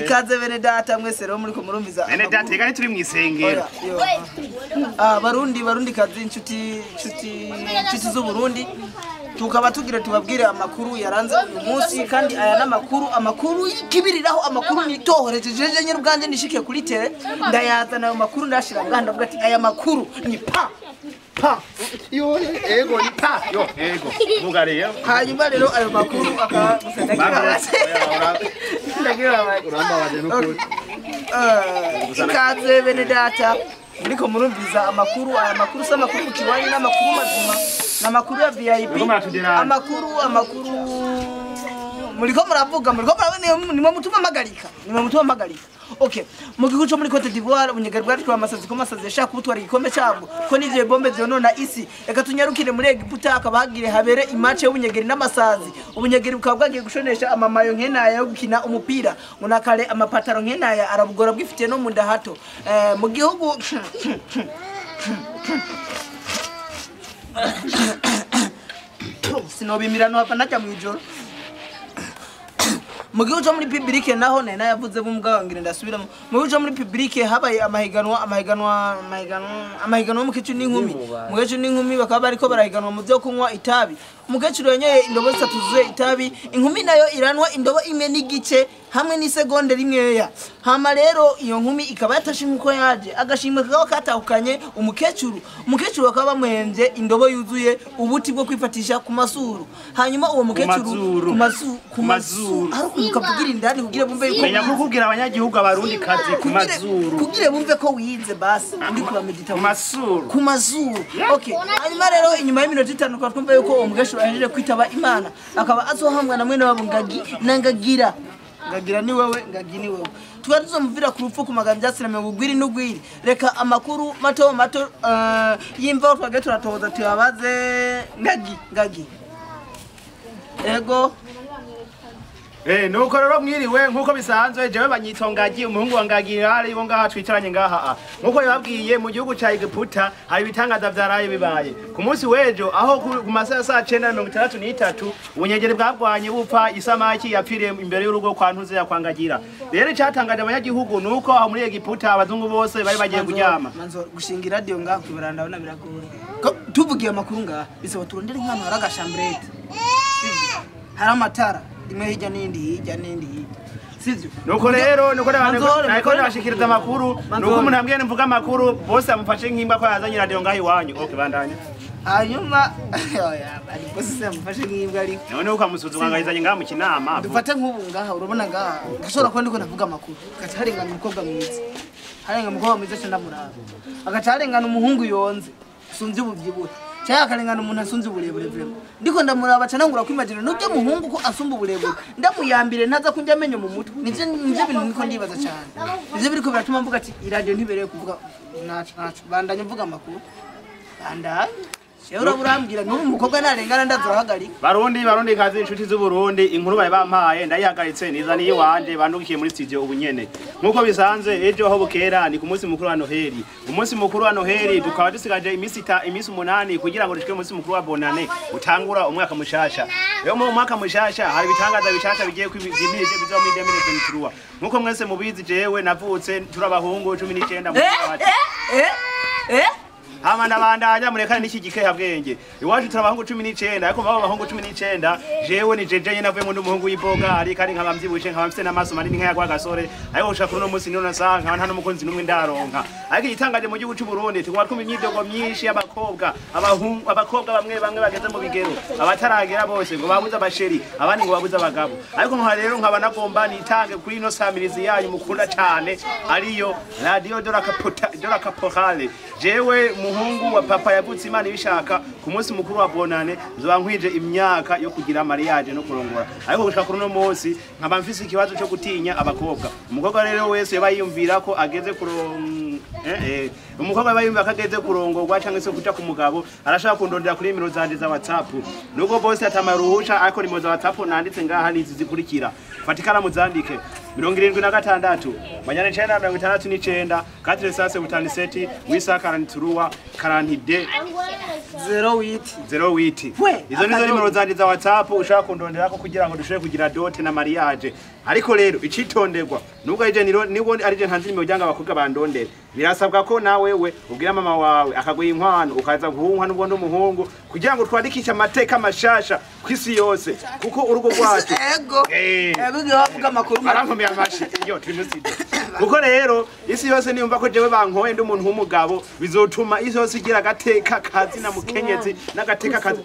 Ikaze bene data mwese rero muri ko murumviza. Bene data igani turi mwisengero. Barundi kazi inshuti z'u Burundi tukaba tugira tubabwire amakuru yaranze uyu munsi kandi aya namakuru amakuru y'ikibiriraho amakuru nitohorejeje nyine ubwanje nishike kuri tele ndayazana ayo makuru ndashira nganda ndavuga ati aya makuru ni pa pa yo ego ni pa yo ego vuga rero hanyuma rero ayo makuru akaba urambabaje n'ukuri ikaze bene data muriko murumviza amakuru aya makuru sa makuru kiwanyi n'amakuru mazima n'amakuru ya VIP amakuru muriko muravuga muriko murabone nimwe mutuma magarika Okay, mu gihugu cyo muri Cote d'Ivoire ubunyegeri bwatwaye amasazi ko amasazi yashaka kubutwara igikombe cyabwo ko n'ivyo bombe vyonona isi. Reka tunyarukire muri Egiputa hakaba hagire habere imace y'ubunyegeri n'amasazi. Ubunyegeri bukaba bwagiye gushonesha amamayo nkenaya yo gukina umupira, ngo nakare amapataro nkenaya arabugora bwifitiye no mu nda hato. Mu gihugu sinobimirano hapa najya mwijoro. Mu gihugu cyo muri public naho nari nayavuze b'umugabo ngira ndasubiramo. Mu gihugu cyo muri public habaye amahiganwa y'umukecuru n'inkumi. Umukecuru n'inkumi bakaba bariko barahiganwa mu byo kunywa itabi. Umukecuru yanyoye indobo zitatu zuzuye itabi, inkumi nayo iranwa indobo imwe n'igice hamwe n'isegonde rimweya. Hama rero iyo nkumi ikaba yatashe nkuko yaje, agashimwe kakaba katahukanye umukecuru. Umukecuru bakaba bamuhembye indobo yuzuye ubuti bwo kwifatisha ku masuru. Hanyuma uwo mukecuru ku mazuru ukavugira indani kugira bumve yuko menya kukubwira abanyagihugu abarundi kazi ku mazuru, kugira bumve ko wize basi uri kubamedita ku mazuru. Okay, hanyuma rero inyuma y'iminota 5 kwa twumva yuko uwo mukecuru ahejeje kwitaba Imana, akaba azohambwa na mwene wabo Ngagi na Ngagira. Ngagira ni wewe, Ngagi ni wewe. Tukaba tuzomuvira ku rupfu ku magana byasirame bugwiri n'ugwiri. Reka amakuru mato mato y'imvaho twage turatoza tuyabaze Ngagi. Ego. Nuko rero mwiriwe nkuko bisanzwe jewe banyitwa Ngagi, umuhungu wa Ngagira ari bo ngaha twicaranye ngaha. Nkuko yababwiye mu gihugu ca Egiputa hari ibitangaza vyaraye bibaye. Ku munsi w'ejo aho ku masaha saa 9:63 ubunyegeri bwagwanye bupfa isamaki yapfiriye imbere y'urugo kwa Ntuze ya kwa Ngagira. Rero icatangaje abanyagihugu nuko aho muri Egiputa abazungu bose bari bagiye kuryama. Manzo gushinga radio ngaha kwibaranda ndabona biragoye. Tuvugiye amakuru ngaha bisaba turondere nk'ahantu hari agashambrete. Hari amatara imwe hirya n'indi hirya n'indi hirya, sivyo? Nuko rero nuko nako nabashikiriza amakuru, nuko umuntu ambwiye mvuga amakuru bose amufashe nk'imba ko yazanye radio ngaho iwanyu. Okay, bandanya. Hanyuma oya ari bose se amufashe nk'imbwa ariko none ukamusuzuma ngayizanye ngaha mu kinama. Dufate nk'ubu ngaha urabona ngaha ndashobora kuba ndiko navuga amakuru gaca harengana umukobwa mwiza, harengana umukobwa mwiza cyane ndamuraba, agaca harengana umuhungu yonze usunze ubuvyibuhe, cyangwa akarengana umuntu asunze uburebure vrema. Ndiko ndamuraba cyane ngura kwimagine nubyo muhungu ko asumba uburebure ndamuyambire ntaza kunjya amenyo mu mutwe. Nivyo bintu niko ndibaza cyane. Nivyo biriko biratuma mvuga ati iradio ntibereye kuvuga nacu bandanye mvuga amakuru. Bandanye Sheura burambwira n'ubu umukobwa narengana ndazurahagarika. Barundi kazi inshuti z'u Burundi inkuru bari bampaye ndayihagaritse nizaniye iwanje bandukiye muri studio ubu nyene. Nkuko bisanzwe ejo aho bukera ni ku munsi mukuru wa Noheli. Umunsi mukuru wa Noheli tukaba dusigaje iminsi 8 kugira ngo dushike umunsi mukuru wa Bonane utangura umwaka mushasha. Rero mu mwaka mushasha hari ibitangaza bishasha bigiye kwimije bizo muri 2023. Nkuko mwese mubizi jewe navutse turabahungu 19 mu wacu. Hama nabandanya murekane n'iki gikeha bwenge. Iwacu turabahungu 19 ariko babo bahungu 19 jewe ni jeje nyene navuye mu ndumuhungu y'iboga ari kandi nkaba mvyibushe nkaba mfite n'amaso manini nkaya kwa gasore ariko ushaka kuri no munsi niyo nasanga nkaba nta n'umukunzi n'umwe ndaronka. Ariko igitangaje mu gihugu c'u Burundi tuguma twumva imyidogo myinshi y'abakobwa, abahungu, abakobwa bamwe bamwe bageze mu bigero, abataragera bose ngo babuze abasheri, abandi ngo babuze abagabo. Ariko nka rero nkaba nagomba nitange kuri ino samirizi yanyu mukunda cyane ariyo Radio de la Caporale. Jewe muhungu wa papa yavutse Imana ibishaka ku munsi mukuru wa Bonane nzoba nkwije imyaka yo kugira mariage no kurongora. Ariko gushika kuri no munsi nkaba mfise ikibazo cyo gutinya abakobwa. Umukobwa rero wese bayiyumvira ko ageze umukobwa bayiyumvira ko ageze kurongorwa cyangwa se kuja ku mugabo arashaka kundondera kuri nimero zanje za WhatsApp. Nubwo bose atamaruhusha ariko nimero za WhatsApp nanditse ngaha nizi zikurikira. Fatikana muzandike 76 969 477 wisa 43 42 08. Izo nizo nimero zanje za WhatsApp ushaka kundonderako kugira ngo dushobore kugira dote na mariage. Ariko rero icitonderwa nubwo arije nibwo arije ntanze nimero ryanga abakobwa bandondera, birasabwa ko nawe we ubwira mama wawe akaguha inkwano ukaza guhunkwa nubwo ndi umuhungu kugira ngo twandikishe amateka mashasha kwisi yose kuko urugo rwacu ego ego bavuga amakuru barankomeye amashi yo turi muri studio. Kuko rero isi yose niyumva ko jewe bankoye ndi umuntu w'umugabo bizotuma isi yose igira agateka kazi na mukenyezi n'agateka kazi.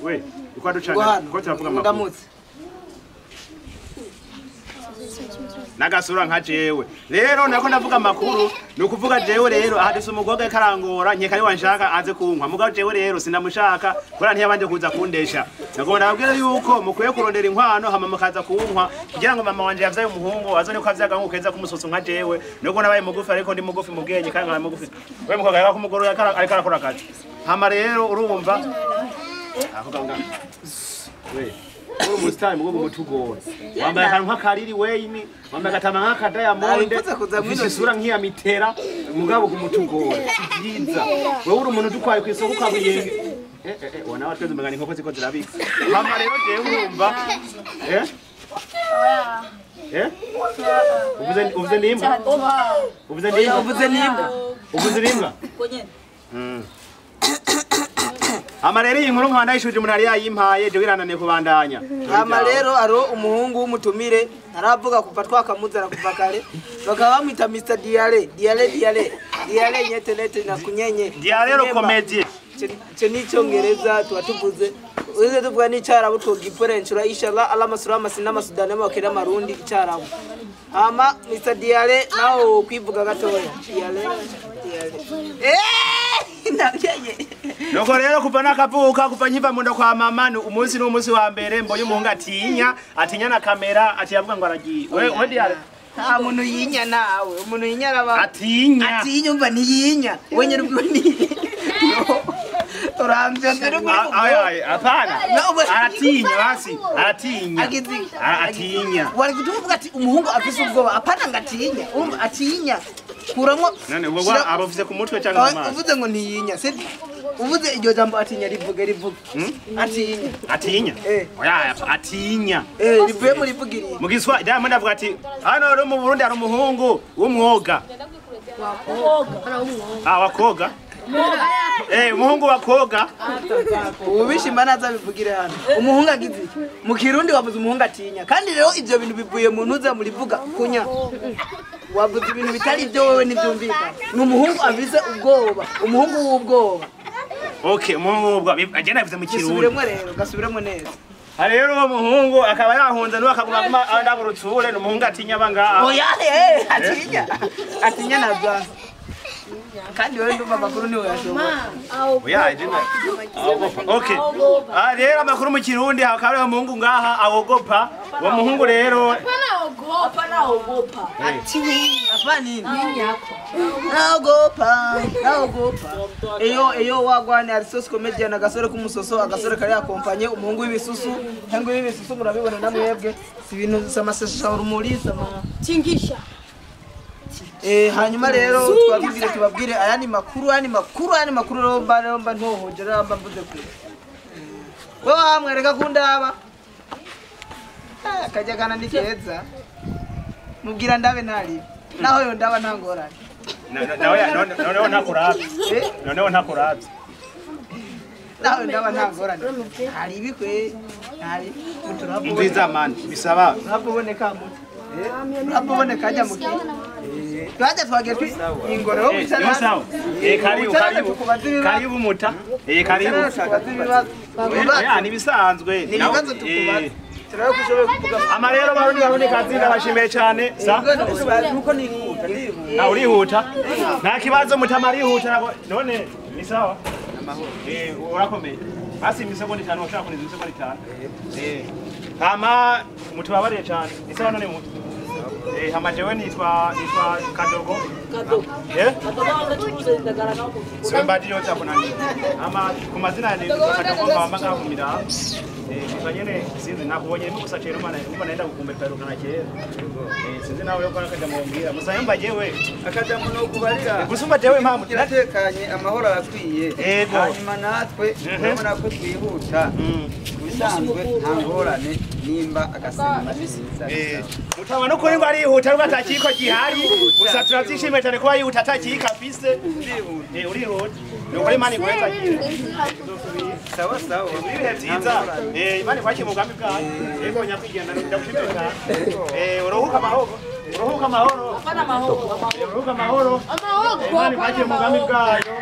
We uko ducana ko turavuga amakuru. N'agasura nka jewe. Rero nako ndavuga amakuru, ni ukuvuga jewe rero ahadise umukobwa karangora nkeka ari wanshaka aze kunkwa. Mugabo jewe rero sinamushaka kubera ntiyabanje kuza kundesha. Nagomba nababwira yuko mukwiye kurondera inkwano hama mukaza kunkwa kugira ngo mama wanje yavyaye umuhungu azone ko avyaga nko keza kumusoso nka jewe. Nuko nabaye mugufi ariko ndi mugufi mu bwenge kandi nkaba mugufi. We mukobwa yaba kumugoro ariko arakora akazi. Hama rero urumva avuga ngo we uri umusitari mugo mutugora wambaye akantu nk'akariri weyini wambaye agatama nk'aka Diamond ufise isura nk'iya Mitera mugabo kumutugora si byiza wewe uri umuntu udukwaye ku isoko ukabuyenge wona watweze umugani inkoko ziko zirabika hama rero jewe urumva uvuze nimba uvuze nimba uvuze nimba uvuze nimba Ama rero iyi nkuru nkaba ndayishuje umuntu yari yayimpaye jewe irananiye kubandanya. Ama rero aro umuhungu w'umutumire aravuga kuva twakamuzana kuva kare bakaba bamwita Mr Diale Diale Diale Diale nyete nete na kunyenye Diale ro comedy cyo ni icyongereza tuba tuvuze uze tuvuga n'icyarabu twogiporenshura inshallah Allah masurama sinama Sudani makera marundi icyarabu. Ama Mr Diale nawo kwivuga gatoya Diale Diale Nuko rero kuva nakavuka kuva nkiva munda kwa mama ni umunsi n'umunsi wa mbere mbonye umuhungu atinya atinya na kamera ati yavuga ngo aragiye we Diale nta muntu yinya nawe umuntu yinya araba atinya atinya umva ntiyinya wenyine ubwo ni uramvye mbere muri ay apana aratinya basi aratinya atinya wari kutuvuga ati umuhungu afise ubwoba apana ngatinya urumva atinya kuramwo none ubwo abafise ku mutwe cyangwa mu maso uvuze ngo ntiyinya sibyo uvuze iryo jambo atinya rivuge rivuge atinya atinya oya atinya rivuye muri vugiriye mu giswa Diamond avuga ati hano rero mu Burundi hari umuhungu w'umwoga wakoga umuhungu wakoga ubishima naza bivugire hano umuhungu agize mu Kirundi wavuze umuhungu atinya kandi rero ivyo bintu bivuye mu ntuza murivuga kunya wavuze ibintu bitari byo wewe ntibyumvikana ni umuhungu avize ubwoba umuhungu w'ubwoba okay umuhungu w'ubwoba agenda avuze mu Kirundi gasubiremo rero gasubiremo neza hari rero uwo muhungu akaba yahunze n'uwo akaguma andaburutsure ni umuhungu atinya bangaha oya atinya atinya nabyo kandi wewe ndumva amakuru niwe yashobora oya jina okay rero amakuru mu Kirundi hakaba hari umuhungu ngaha awogopa uwo muhungu rero hapana ogopa atinya nini naogopa naogopa eyo eyo wagwane arisos comedian agasore kumusoso agasore kari akompanye umuhungu w'ibisusu umuhungu w'ibisusu murabibona namwebwe si ibintu samasesha urumuri sama tingisha hanyuma rero twabwire tubabwire ayani makuru ayani makuru ayani makuru romba romba ntohoje ramba mvuze kure wewe wamwereka kundaba akajya kana ni keza mubwira ndabe ntari naho yo ndaba ntangorane noneho ntakuravye noneho ntakuravye naho ndaba ntangorane hari ibikwe hari nziza man bisaba uraboneka muto uraboneka ajya muki twaje twagiye ingoro yo bicara sawa karibu karibu karibu muta karibu ya nibisanzwe ni ibibazo tukubaza turakushoboye kuvuga ama rero barundi barundi kazi ndabashimiye cyane sa nuko nihuta na urihuta nta kibazo mutama arihuta none ni sawa amahoro urakomeye basi imisegonda 5 ushaka kuniza imisegonda 5 hama mutubabariye cyane ni sawa none mutu hama jewe nitwa Kadogo Kadogo Kadogo ndagara nawo siwe mbadi yote hapo nani ama ku mazina ni Kadogo mama ngahumira nitwa nyene sinzi nakubonye gusa chero mana umva naenda kukumbe kera sinzi nawe yo kora kaja mumbwira musayumba jewe akaja muno kubarira gusumba jewe impamvu kiratekanye amahoro arakwiye hanyuma natwe urabona ko twihuta bisanzwe nta ngorane nimba agasenga mutaba no kuri ngo arihuta ariko atakiko gihari gusa turabyishimiye cyane kuba yihuta atakiko afise urihuta ni ukuri Imana iguheza sawa sawa ibihe byiza Imana ikwakire mu bwami bwayo yego nyakwigendera ndagushimiye cyane uruhuka amahoro uruhuka amahoro uruhuka amahoro Imana ikwakire mu bwami bwayo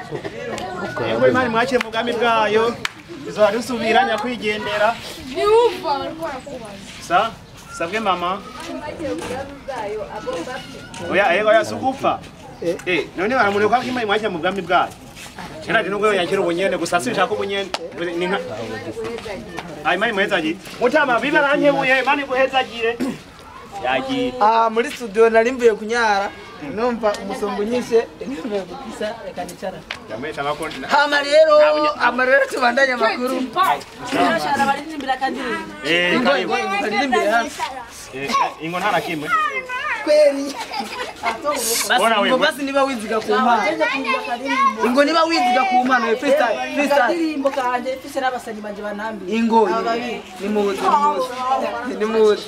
yego Imana imwakire mu bwami bwayo bizora dusubira nyakwigendera niwumva bariko barakubaza sa Sabwe mama. Oya ego ya sukupa. Eh, none baramune kwa kimwe mwajya mu bwami bwayo. Cyane nubwo yakira ubunyene gusa sinshaka ubunyene. Ni nka Ai mai muhezaji. Mutama biba rankebuye mani guhezagire. Yagiye. Ah muri studio narimvuye kunyara. Numva umusongo nyishe nimvuye gukisa reka nicara. Yamesha ngako. Hama rero amarero tubandanya makuru. Ashara baririmbira kandi. Eh karibu. Eh ingo ntara kimwe. Kweli. Basi basi niba wiziga ku mpano. Ingo niba wiziga ku mpano freestyle freestyle. Ndirimbo kanje mfise n'abasanyi banje banambi. Ingo ni muzi ni muzi.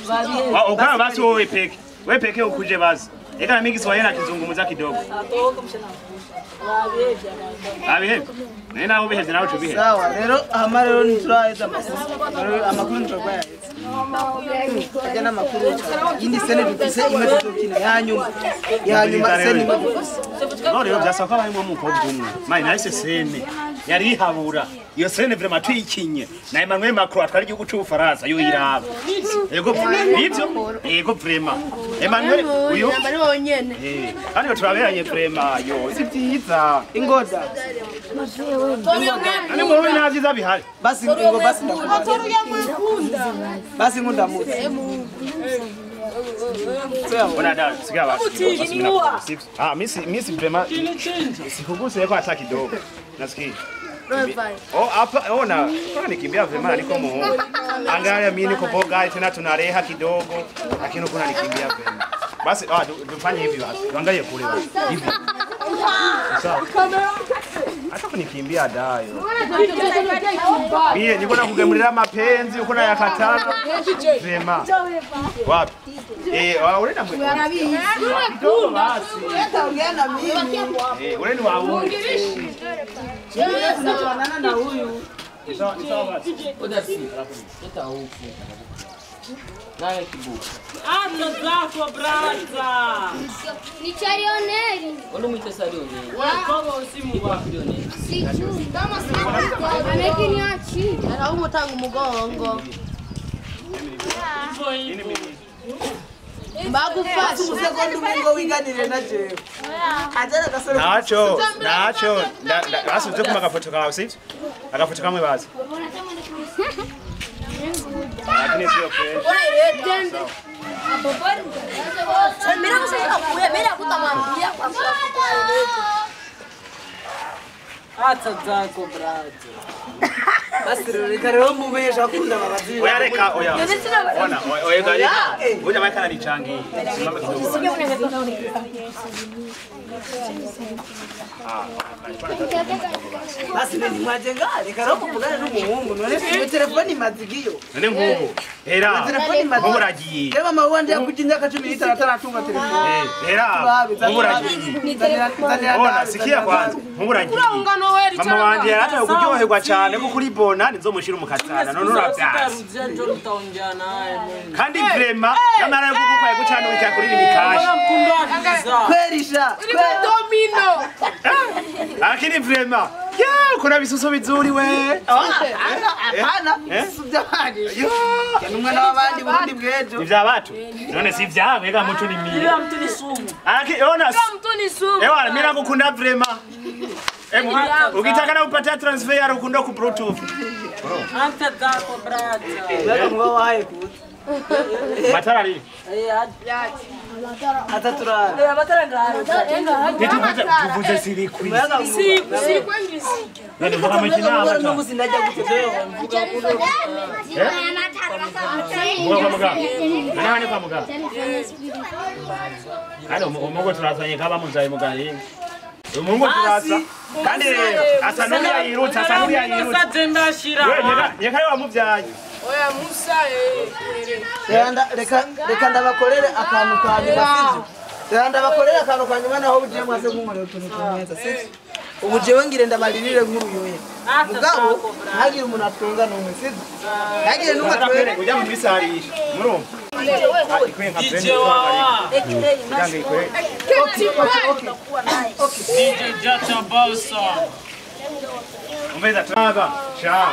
Ukaba basi wowe peke. Wewe peke ukuje basi. Eka na mingi Kiswahili nakizungumza kidogo. Abihevye. Nena ubihevye nawe tubihevye. Sawa rero hama rero nturaheza amakuru. Amakuru nturaheza. Ajya n'amakuru yindi sene dufise imwe tuzokina yanyuma. Yanyuma sene imwe dufise. No rero byasaba ko barimo umukobwa umwe. Mai nahise sene yari ihabura. Iyo sene vraiment tuyikinye. Na Emmanuel Macron atwara igihugu cy'u Faransa yo iraba. Yego nivyo? Yego vraiment. Emmanuel uyu bari bonyene. Eh, kandi turaberanye vraiment yo si byiza. Ingoda. Nani muri nta byiza bihari. Basi ingo basi basi ngunda muzi. Ona da sikia basi. Ah mimi vraiment sikuguse kwa hata kidogo. Nasikia. Oh hapa ona kuna nikimbia vraiment niko muhungu. Angalia mimi niko boga tena tunareha kidogo lakini kuna nikimbia vraiment. Basi ah tufanye hivi basi. Tuangalie kule basi. Hivi. Sawa. Hata kunikimbia dayo. Mie niko nakugemurira mapenzi uko nayakatana. Vraiment. Wapi? Eh, ule na mwe. Kidogo basi. Utaongea na mimi. Eh, ule ni wa huyu. Tunafanana na huyu. Sawa, sawa basi. Odasi. Eta huko. Naye kibuka. Anna zako braza. Ni Charioneri. Olo mwite Sarioneri. Wewe usimu wa Lionel. Sijui. Kama sasa amekiniachi. Anauma tangu mgongo. Bagufasha usekonda umungo wiganire na jewe. Ajana gasoro. Nacho, nacho. Basi uze kuma agafoto kawe sivyo? Agafoto kamwe basi. Lakini sio fresh. Mira sasa mira kutamwambia kwa Hata zako brazo. Basi reka rero mubesha akunda babazi. Oya reka oya. Ona oya gari. Oya maika nanichangia. Simama kidogo. Basi ni mwajenga reka rero muvugane n'umuhungu none iyo telefone imazigiyo. None nkubu. Hera. Nkubu ragiye. Reba mama wanje yakuja imyaka 15 ataratunga telefone. Hera. Nkubu ragiye. Ona sikia kwanza. Nkubu ragiye. Mama wanje yarataye kuryoherwa cyane ko kuri bona nizomushira umukatana none urabyaza. Kandi vraiment namara yo kugukwaye gucana wikakuri imikashi. Kwerisha. Domino. Lakini vraiment yeah, kuna bisuso bizuri we. Hapana, bisuso by'abandi. Ni umwana w'abandi Burundi bw'ejo. Ni vya watu. None si vyawe ega mtu ni mie. Ila mtu ni sumu. Aki ona. Mtu ni sumu. Ewa mimi nakukunda vraiment. Ukitaka na upatia transfer ya rukundo ku Bluetooth. Anta zako braza. Wewe ngo wae kuzi. Matara ni? Atatura. Matara ngayo. Tuvuze siri kwi. Si kwengi. Nani mvuga mukina abata. Nubu sinajya gute. Mvuga kwa muganga. Nani hani kwa muganga? Hano umugo turazanye kaba muzaye mugahinga. Mungu turasa. Kandi asa n'uriya yirutse, asa n'uriya yirutse. Musa Wewe nyeka wamuvyaye. Oya Musa Reka ndabakorere akantu ka nyuma sivyo? Reka ndabakorere akantu ka nyuma naho bugiye mwase kunkorera utuntu tumeza sivyo? Ubu jewe ngire ndabaririre nk'uruyoya. Mugabo ntagire umuntu atunga n'umwe sivyo? Ntagire n'umwe atwere ujya mu bisarisha. Murumva? DJ wawa. DJ Jacha Balsa. Umeza taba sha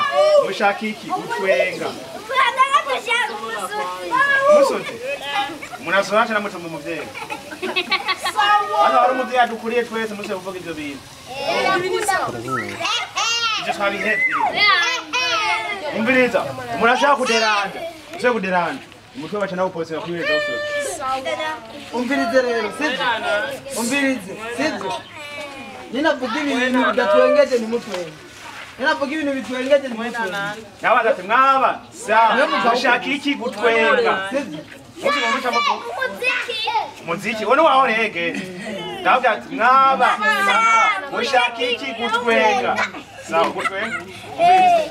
mushaka iki utwenga. Musote. Munasonacha namwe mu muvyeyi. Hano hari umuvyeyi adukuriye twese muse kuvuga ivyo bintu. Ivyo twabihevye. Umviriza, umuntu ashaka kuderanja. Ushaka kuderanja. Umutwe baca nawo posera kuri weza usose. Umvirize rero, sivyo? Umvirize, sivyo? Ninavuga ibintu bidatwengeje ntimutwenge. Ninavuga ibintu bitwengeje ntimutwenge. Nabaza ati mwaba sa mushaka iki gutwenga? Sivyo? Muziki wono waho rege. Ndavuga ati mwaba sa mushaka iki gutwenga? Sawa gutwenga.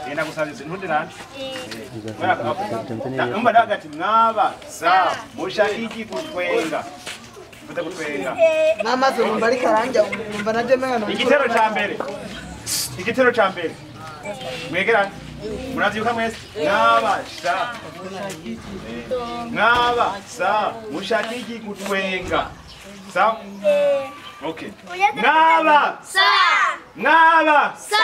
Genda gusabye ntuderanje. Numva ndavuga ati mwaba sa mushaka iki gutwenga? N'amaso numva ari karanja numva naje mena. Igitero ca mbere. Igitero ca mbere. Mwegerane. Muravyuka mwese. Mwaba sa. Mwaba sa mushaka iki gutwenga? Sawa? Okay. Mwaba sa. Mwaba sa.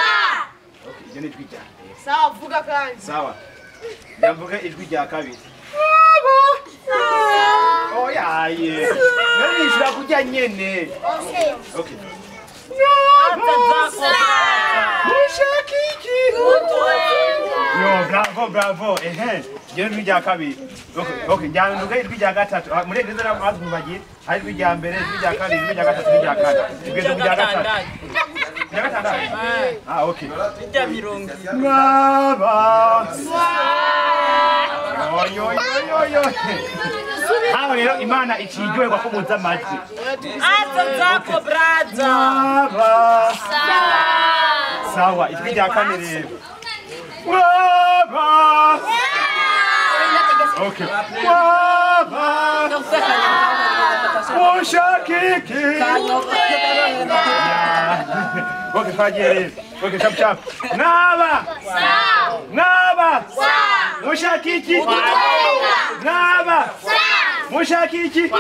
Okay, iryo ni ijwi rya mbere. Sawa, vuga kandi. Sawa. Ndavuga ijwi rya kabiri. Oya ye. Nari nishura kurya nyene. Okay. Mushaka iki? Yo, bravo, bravo. Ehe. Iryo ni ijwi rya kabiri. Okay, okay, njya ijwi rya gatatu. Muri neza n'amazi mubagira. Hari ijwi rya mbere, ijwi rya kabiri, ijwi rya gatatu, ijwi rya kane. Tugeze ku rya gatatu. Rya gatandatu. Ah, okay. Rya mirongo. Mwaba. Oyo, oyo, oyo. Haho rero Imana ikiryoherwa ko muza amajwi. Aza zako brother. Mwaba. Sawa, ijwi rya kane rero. Mwaba. Okay. Mwaba. Mushaka iki? Okay, twagiye rero. Okay, chap chap. Mwaba. Mwaba. Mushaka iki? Mwaba. Mushaka iki?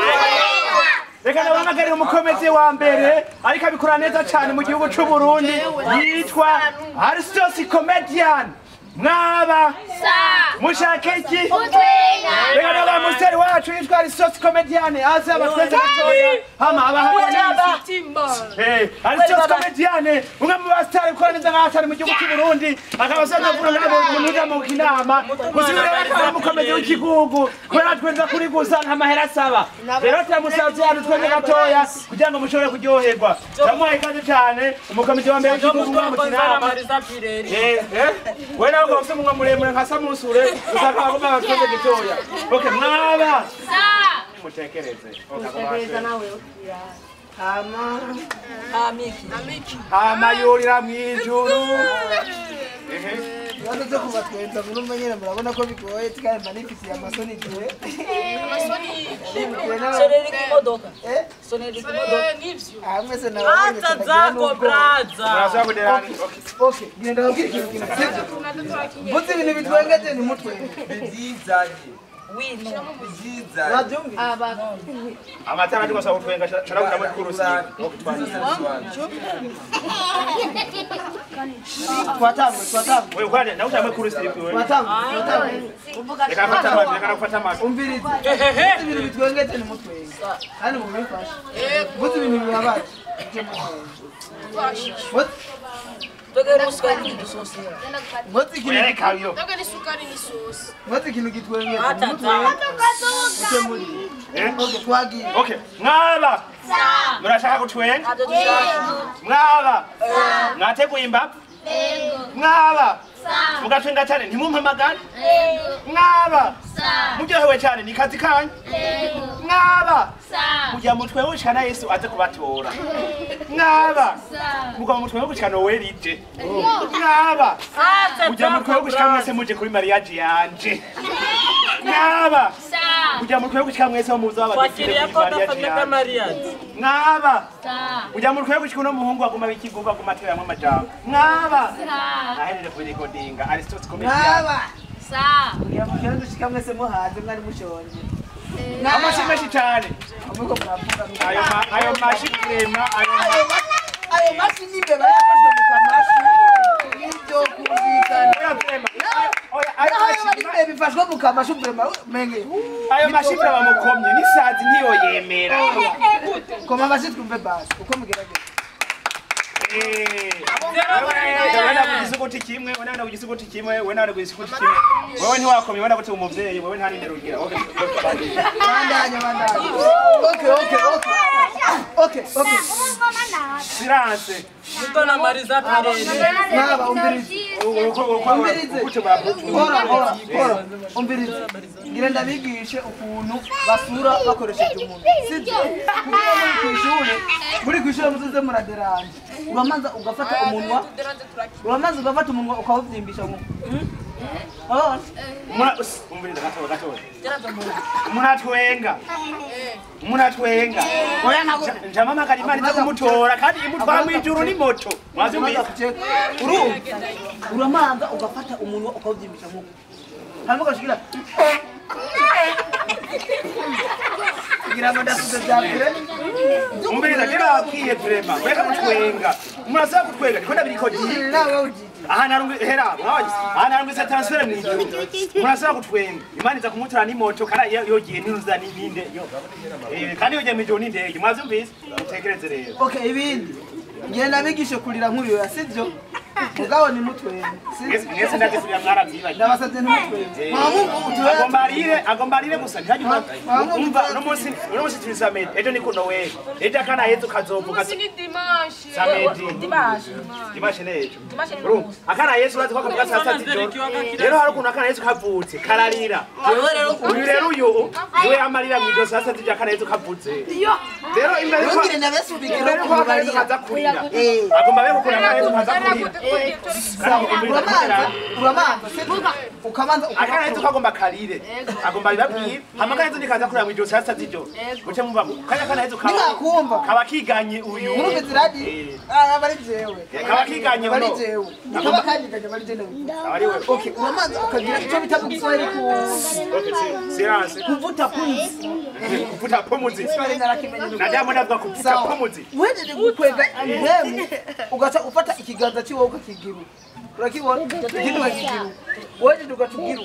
Reka ndabahamagarire umukomezi wa mbere ariko abikora neza cyane mu gihugu cy'u Burundi yitwa Aristotle Comedian. Mwaba. Mushaka iki? Reka ndabahamagarire umusitari wacu yitwa Aristotle Comedian aze abatweze gatoya hama abahamagara. Aristotle Comedian umwe mu basitari ukora neza nk'ahatari mu gihugu cy'u Burundi akaba asanzwe avura n'abo mu kinama gusubira ariko umukomezi w'ikigugu kubera twenza kuri gusa nta mahera asaba. Rero turamusavye hano twende gatoya kugira ngo mushobore kuryoherwa. Turamuha ikaze cyane umukomezi wa mbere w'ikigugu mu kinama. We nawe ukaba ufite umunwa muremure nka Samusure usanga bagomba batweze gitoya. Okay, mwaba. Mutekereze. Hama Amiki. Hama yurira mwijuru. Ibibazo byo kubatwenza murumva nyene murabona ko bigoye kandi manifisi amasoni gihe. Amasoni. Soneri kimodoka. Soneri kimodoka. Ah, mwese nabonye. Aza zako brother. Murashaka kuderana. Okay, genda ndababwira ikintu kimwe. Mvuze ibintu bitwengeje ntimutwenge. Bizizanye. Wino. Bizizanye. Urabyumvise? Amatara ariko asaba kutwenga shara kujya kurusi. Twatanguye, twatanguye. Wewe kwani na utamwe kurusi wewe. Twatanguye, twatanguye. Reka fata amazi, reka gufata amazi. Umvirize. Mvuze ibintu bitwengeje ntimutwenge. Kandi mubifashe. Mvuze ibintu bibabaje. Mvuze Mvuze ikintu gitwengeje ntimutwenge. Okay, Okay, mwaba. Murashaka gutwenga? Mwaba. Mwateguye imbavu? Mwaba. Mugatwenga cyane ntimumpamagare? Mwaba. Muryohewe cyane ni kazi kanyu? Mwaba. Mujya mutwe w'ushana Yesu aze kubatora. Mwaba. Mugwa mutwe w'ushana Noel ije. Mwaba. Mujya mutwe w'ushana mwese muje kuri mariage yanje. Mwaba. Mujya mutwe w'ushana mwese muza abadufite kuri mariage. Mwaba. Mujya mutwe w'ushana no muhungu aguma bikigugu aguma ateramwe amajambo. Mwaba. Nahereje kuri recording Aristotle Comedian. Mwaba. Kugira ngo mugende dushika mwese muhaze mwari mushonje. Amashi menshi cyane. Muko muravuga. Ayo mashi krema ayo mashi n'imbeba yafashwe mu kamashi. Ibyo kumvikana. Oya krema. Oya ayo mashi n'imbeba ifashwe mu Kuvuka amashubure menge. Ayo mashifra bamukomye n'isazi ntiyoyemera. Koma amashyi twumve basi uko mugerageza. Wena kugisuguti kimwe, wena kugisuguti kimwe, wena kugisuguti kimwe. Wewe ntiwakomye wena gute umuvyeyi, wewe nta nindero ugira. Okay. Bandanya bandanya. Okay okay okay. Okay okay. Silence. Mutona mariza pirere. Naba umbirize. Umbirize. Hora hora hora. Umbirize. Ngira ndabigishe ukuntu basura bakoresheje umuntu. Sivyo? Kugira muri kwishure, muri kwishure muzuze muraderanje. Uramanza ugafata umunwa. Uramanza ugafata umunwa ukawuvyimbisha ngo. Oh. Umbirize gato gato. Munatwenga. Munatwenga. Oya nago njamama kalimani za kumutora kandi imutwara mwijuru ni moto. Mwazumvise. Urumva. Uramanza ugafata umunwa ukawuvyimbisha ngo. Hanyuma ugashigira. Kugira ngo ndasubize bya kure. Umbiriza kera akwiye vrema. Weka kutwenga. Murasaba kutwenga ndiko ndabirikodi. Aha narungwe hera mwaje. Aha narungwe transfer mwijuru. Murasaba kutwenga. Imana iza kumutora ni moto kara yogiye niruza nibinde yo. Kandi yogiye mwijuru ni ndege. Mwazumvise? Mutekereze rero. Okay ibindi. Ngenda bigishe kurira nkuriyo sivyo? Mugabo ni mutwenga. Mwese ndagisurira mwaravyibagiye. Ndabasavye ntimutwenge. Mwamumva agomba gusa ntihagire umva no munsi no munsi turi samedi ejo ni kuno we ejo akana Yezu kazovuka ni dimanche. Samedi dimanche. Dimanche nejo. Akana Yesu urazi ko akavuga saa sita z'ijoro. Rero hari ukuntu akana Yesu kavutse kararira. Uyu rero uyu niwe amarira mw'ijoro saa sita z'ijoro akana Yesu kavutse. Rero imbere ko imbere ko akana Yesu kaza kurira. Agomba be gukora akana Yesu kaza kurira. Uramanza uramanza ukamanza akana Yesu kagomba karire. Agomba bibabwire hama akana Yesu nikaza kurira mw'ijoro saa sita z'ijoro. Muce mumva kanya akana Yesu kaba kaba kiganye uyu. Murumva radi ah bari jewe. Kaba kiganye bari jewe. Kaba kiganye bari jewe. Okay, uramanza ukagira icyo bita mu Kiswahili ku Okay, silence. Kuvuta pumzi. Kuvuta pumzi. Kiswahili narakimenye. Najambo ndavuga kuvuta pumzi. Wejeje gukwega impemu ugaca ufata ikiganza ciwe ukakigira. Urakibona? Ikindi ukakigira. Wejeje ugacugira.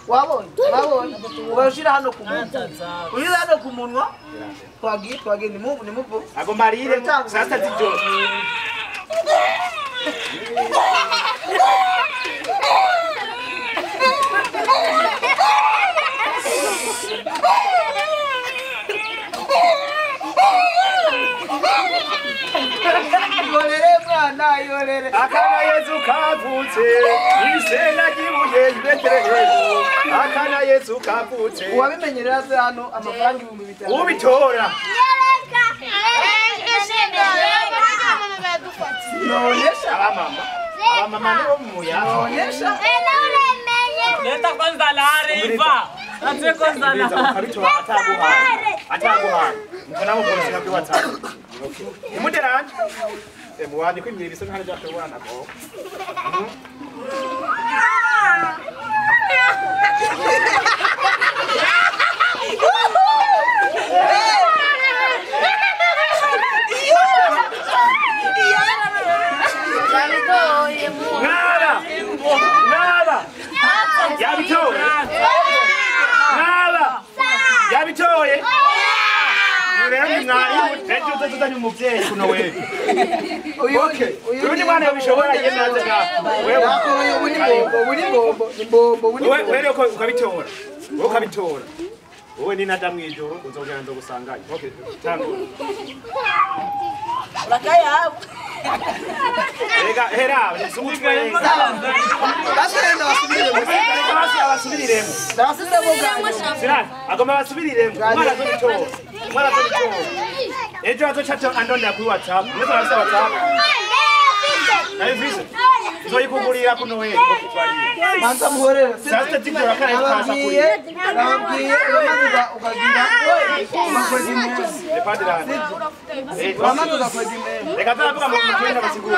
Wabonye? Wabonye? Ugashira hano ku munwa. Urira hano ku munwa. Twagiye twagiye ni muvu ni muvu. Agomba arire saa sita z'ijoro. Yorere mwana yorere. Akana Yesu kavutse isena ry'ibuye Betelehemu. Akana Yesu kavutse. Uwabimenyerera se hano amafaranga 5000. Ubitora. Naonyesha abamama. Abamama nibo muya. Naonyesha. Leta kwanza la riva. Ate kwanza la. Ataguha. Ataguha. Mtana mo kuri WhatsApp. Okay. Imuderanje. Muwandi kwimira ibiso ntane byashobora nako. Nada. Nada. Yabitoye. Nada. Yabitoye. Rero ni mwari ejo utazanye umuvyeyi kuno wewe. Okay. Uyu ni mwana yabishobora yenaze ka. Wewe ubu ni bombo, ubu ni bombo, ni bombo, ubu ni bombo. Wewe ukabitora. Wewe ukabitora. Wewe ni nada mwijoro uzogenda ndogusanganya. Okay, tangu. Urakaya. Rega hera, sumutwenga. Basenda basubiriremo. Basi abasubiriremo. Ndabasubiremo bwanyu. Sira, agomba basubiriremo. Mwana azobitora. Mwana azobitora. Ejo azoca andondera kuri WhatsApp. Mwese barafise WhatsApp. Nayo vise. Nzoyikugurira kuno wewe. Okay, twagiye. Manza muhorera. Saa sita z'ijoro akana Yesu kaza kurira. Nababwiye uramaze ukagira ugakwega impemu. Le padre hano. Uramaze ugakwega impemu. Reka taravuga mu kwenda basiguri.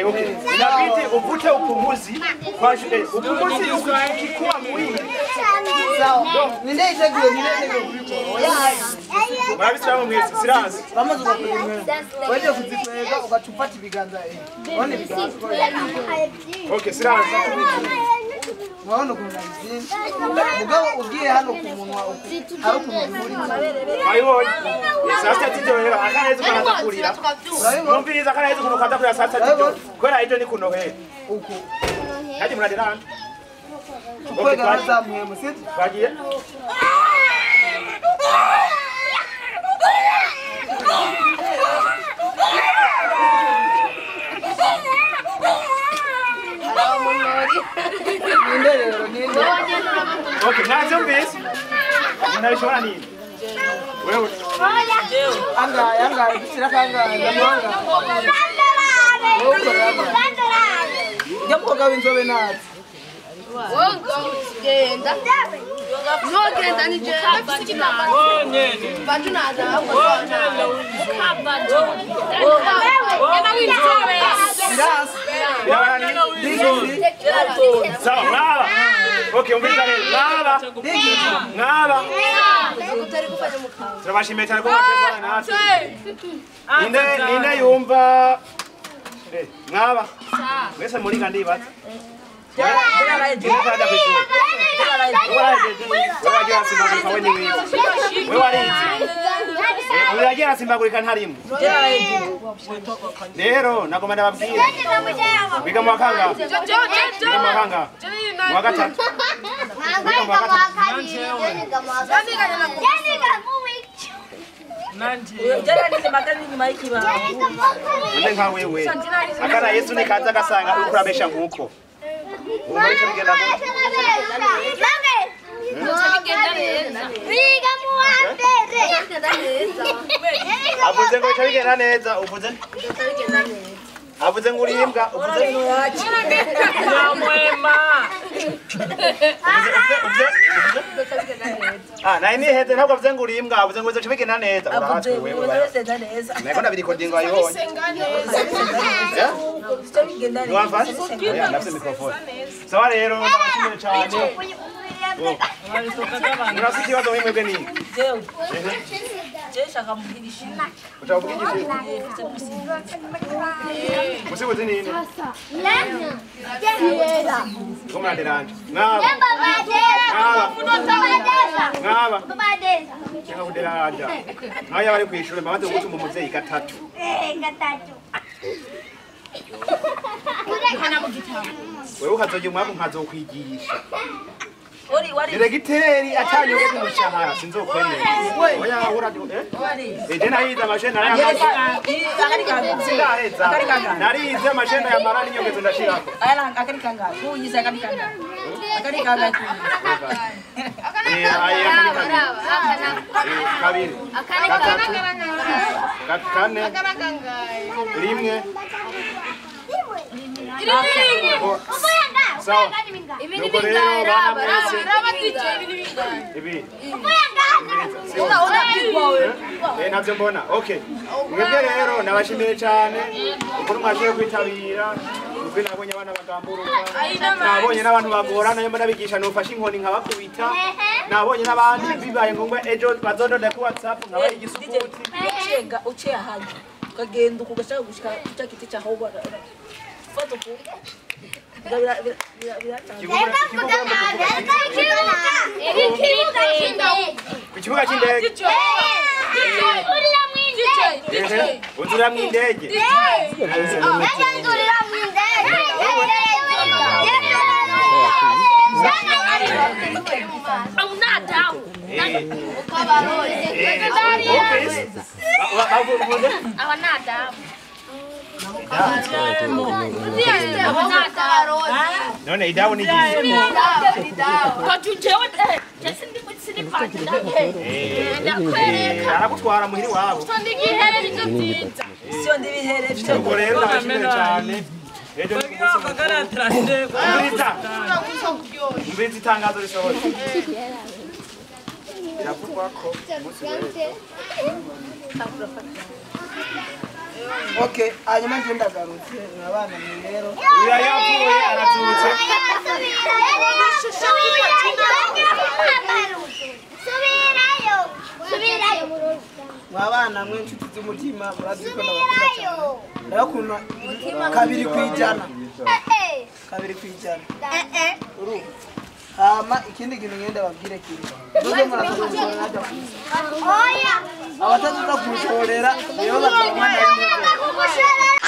Okay. Inabidi uvute upumuzi kwa upumuzi ukikuwa mwingi. Sawa. Ninde iteguye kubikora. Murabisiramo mwese silence. Uramaze ugakwega impemu. Weje kuzikwega ugaca ufata ibiganza. One ibiganza. Okay, silence. Murabona ukuntu nabizinze mugabo ugiye hano ku munwa hari ukuntu uri Ayibonye. Saa sita z'ijoro rero akanaheza ukuntu aza kurira. Mwumviriza akanaheza ukuntu kaza kurira saa sita z'ijoro. Kubera ejo ni ku Noheli. Uku. Kaje muragera hano. Ukwega nazamuye sibyo? Twagiye. Ninde rero ninde? Okay, navyumvise. Nabishobora nini? Wewe. Angahe angahe dushira kangahe ndamuhanga. Njya mukobwa w'inzobe nazi. Genda. Nogenda ni jenda. Sawa, mwaba. Okay, umviriza rero. Mwaba. Mwaba. Turabashimiye cyane ko mwaje kubana natwe. Ninde ninde yumva mwaba. Mwese muri ndibaza. Wewe arasimbagurika ntarimwe. Rero nagomba ndababwira. Biga mu wakanga. Biga mu wakanga. Mu wa gatatu. Biga mu wa gatatu. Nande nka wewe. Akana Yesu nikaza agasanga uriko urabesha nkuko. Avuze ngo bica bigenda neza, uvuze? Avuze ngo uri imbwa, uvuze? Ah, naye niheze ntabwo avuze ngo uri imbwa, avuze ngo bica bigenda neza. Urahatswe wewe. Nako ndabirikodinga wayibonye. Wamfashe? Oya, ndafise microphone. Sawa rero, ndabashimiye cyane. Murafise ikibazo mwebwe nini? Jewe. Jewe shaka mvuga ishimwe. Ushaka kuvuga igishimwe? Musibuzi nini? Ko muraderanje. Mwaba. Mwaba. Shaka kuderanja. Nk'ayo bari kw'ishure mbabanze gutuma umuvyeyi gatatu. Gatatu. Wewe ukazojya umwaku nkazokwigisha. Diregiteri atanyuze ku mushahara sinzokwemera. Oya ura eh? Eje nayize amasheni narayamaze. Sindaheza. Narize amasheni yamara n'inyogezo ndashirako. Akari kangahe? Kuyize akari kangahe? Akari kangahe? Kabiri. Gatatu. Kane. Rimwe. Sawa. Nuko rero bana mwese. Ibi. Ntabyo mbona. Okay. Mwebwe rero nabashimiye cyane ukuntu mwashoboye kwitabira. Ukuri nabonye abana bagamburuka. Nabonye n'abantu bagorana nyuma nabigisha nufashe inkoni nkabakubita. Nabonye n'abandi bibaye ngombwa ejo bazondonda ku WhatsApp nkabaye igisukuti. Ucenga uciye ahantu ukagenda ukugashaka gushika cya kiti cyaho foto ku ku kibuga cy'indege. Uzura mu indege. None idawo ni igiki? Aragutwara muhiri wabo. Ubwo rero ndabashimiye cyane. Ejo umviriza itangazo risohotse. Biravugwa ko umunsi w'ejo. Okay, hanyuma nje ndagarutse abana rero. Uya yapfuye aratutse. Mwabana mwe inshuti z'umutima murazi ko ndabakunda cyane. Ndabakunda 2%. 2%. Urumva? Hama ikindi kintu ngenda babwire kiri. Muze muraza kushorera. Oya. Abataza kushorera nibo batamwana. Kugushorera.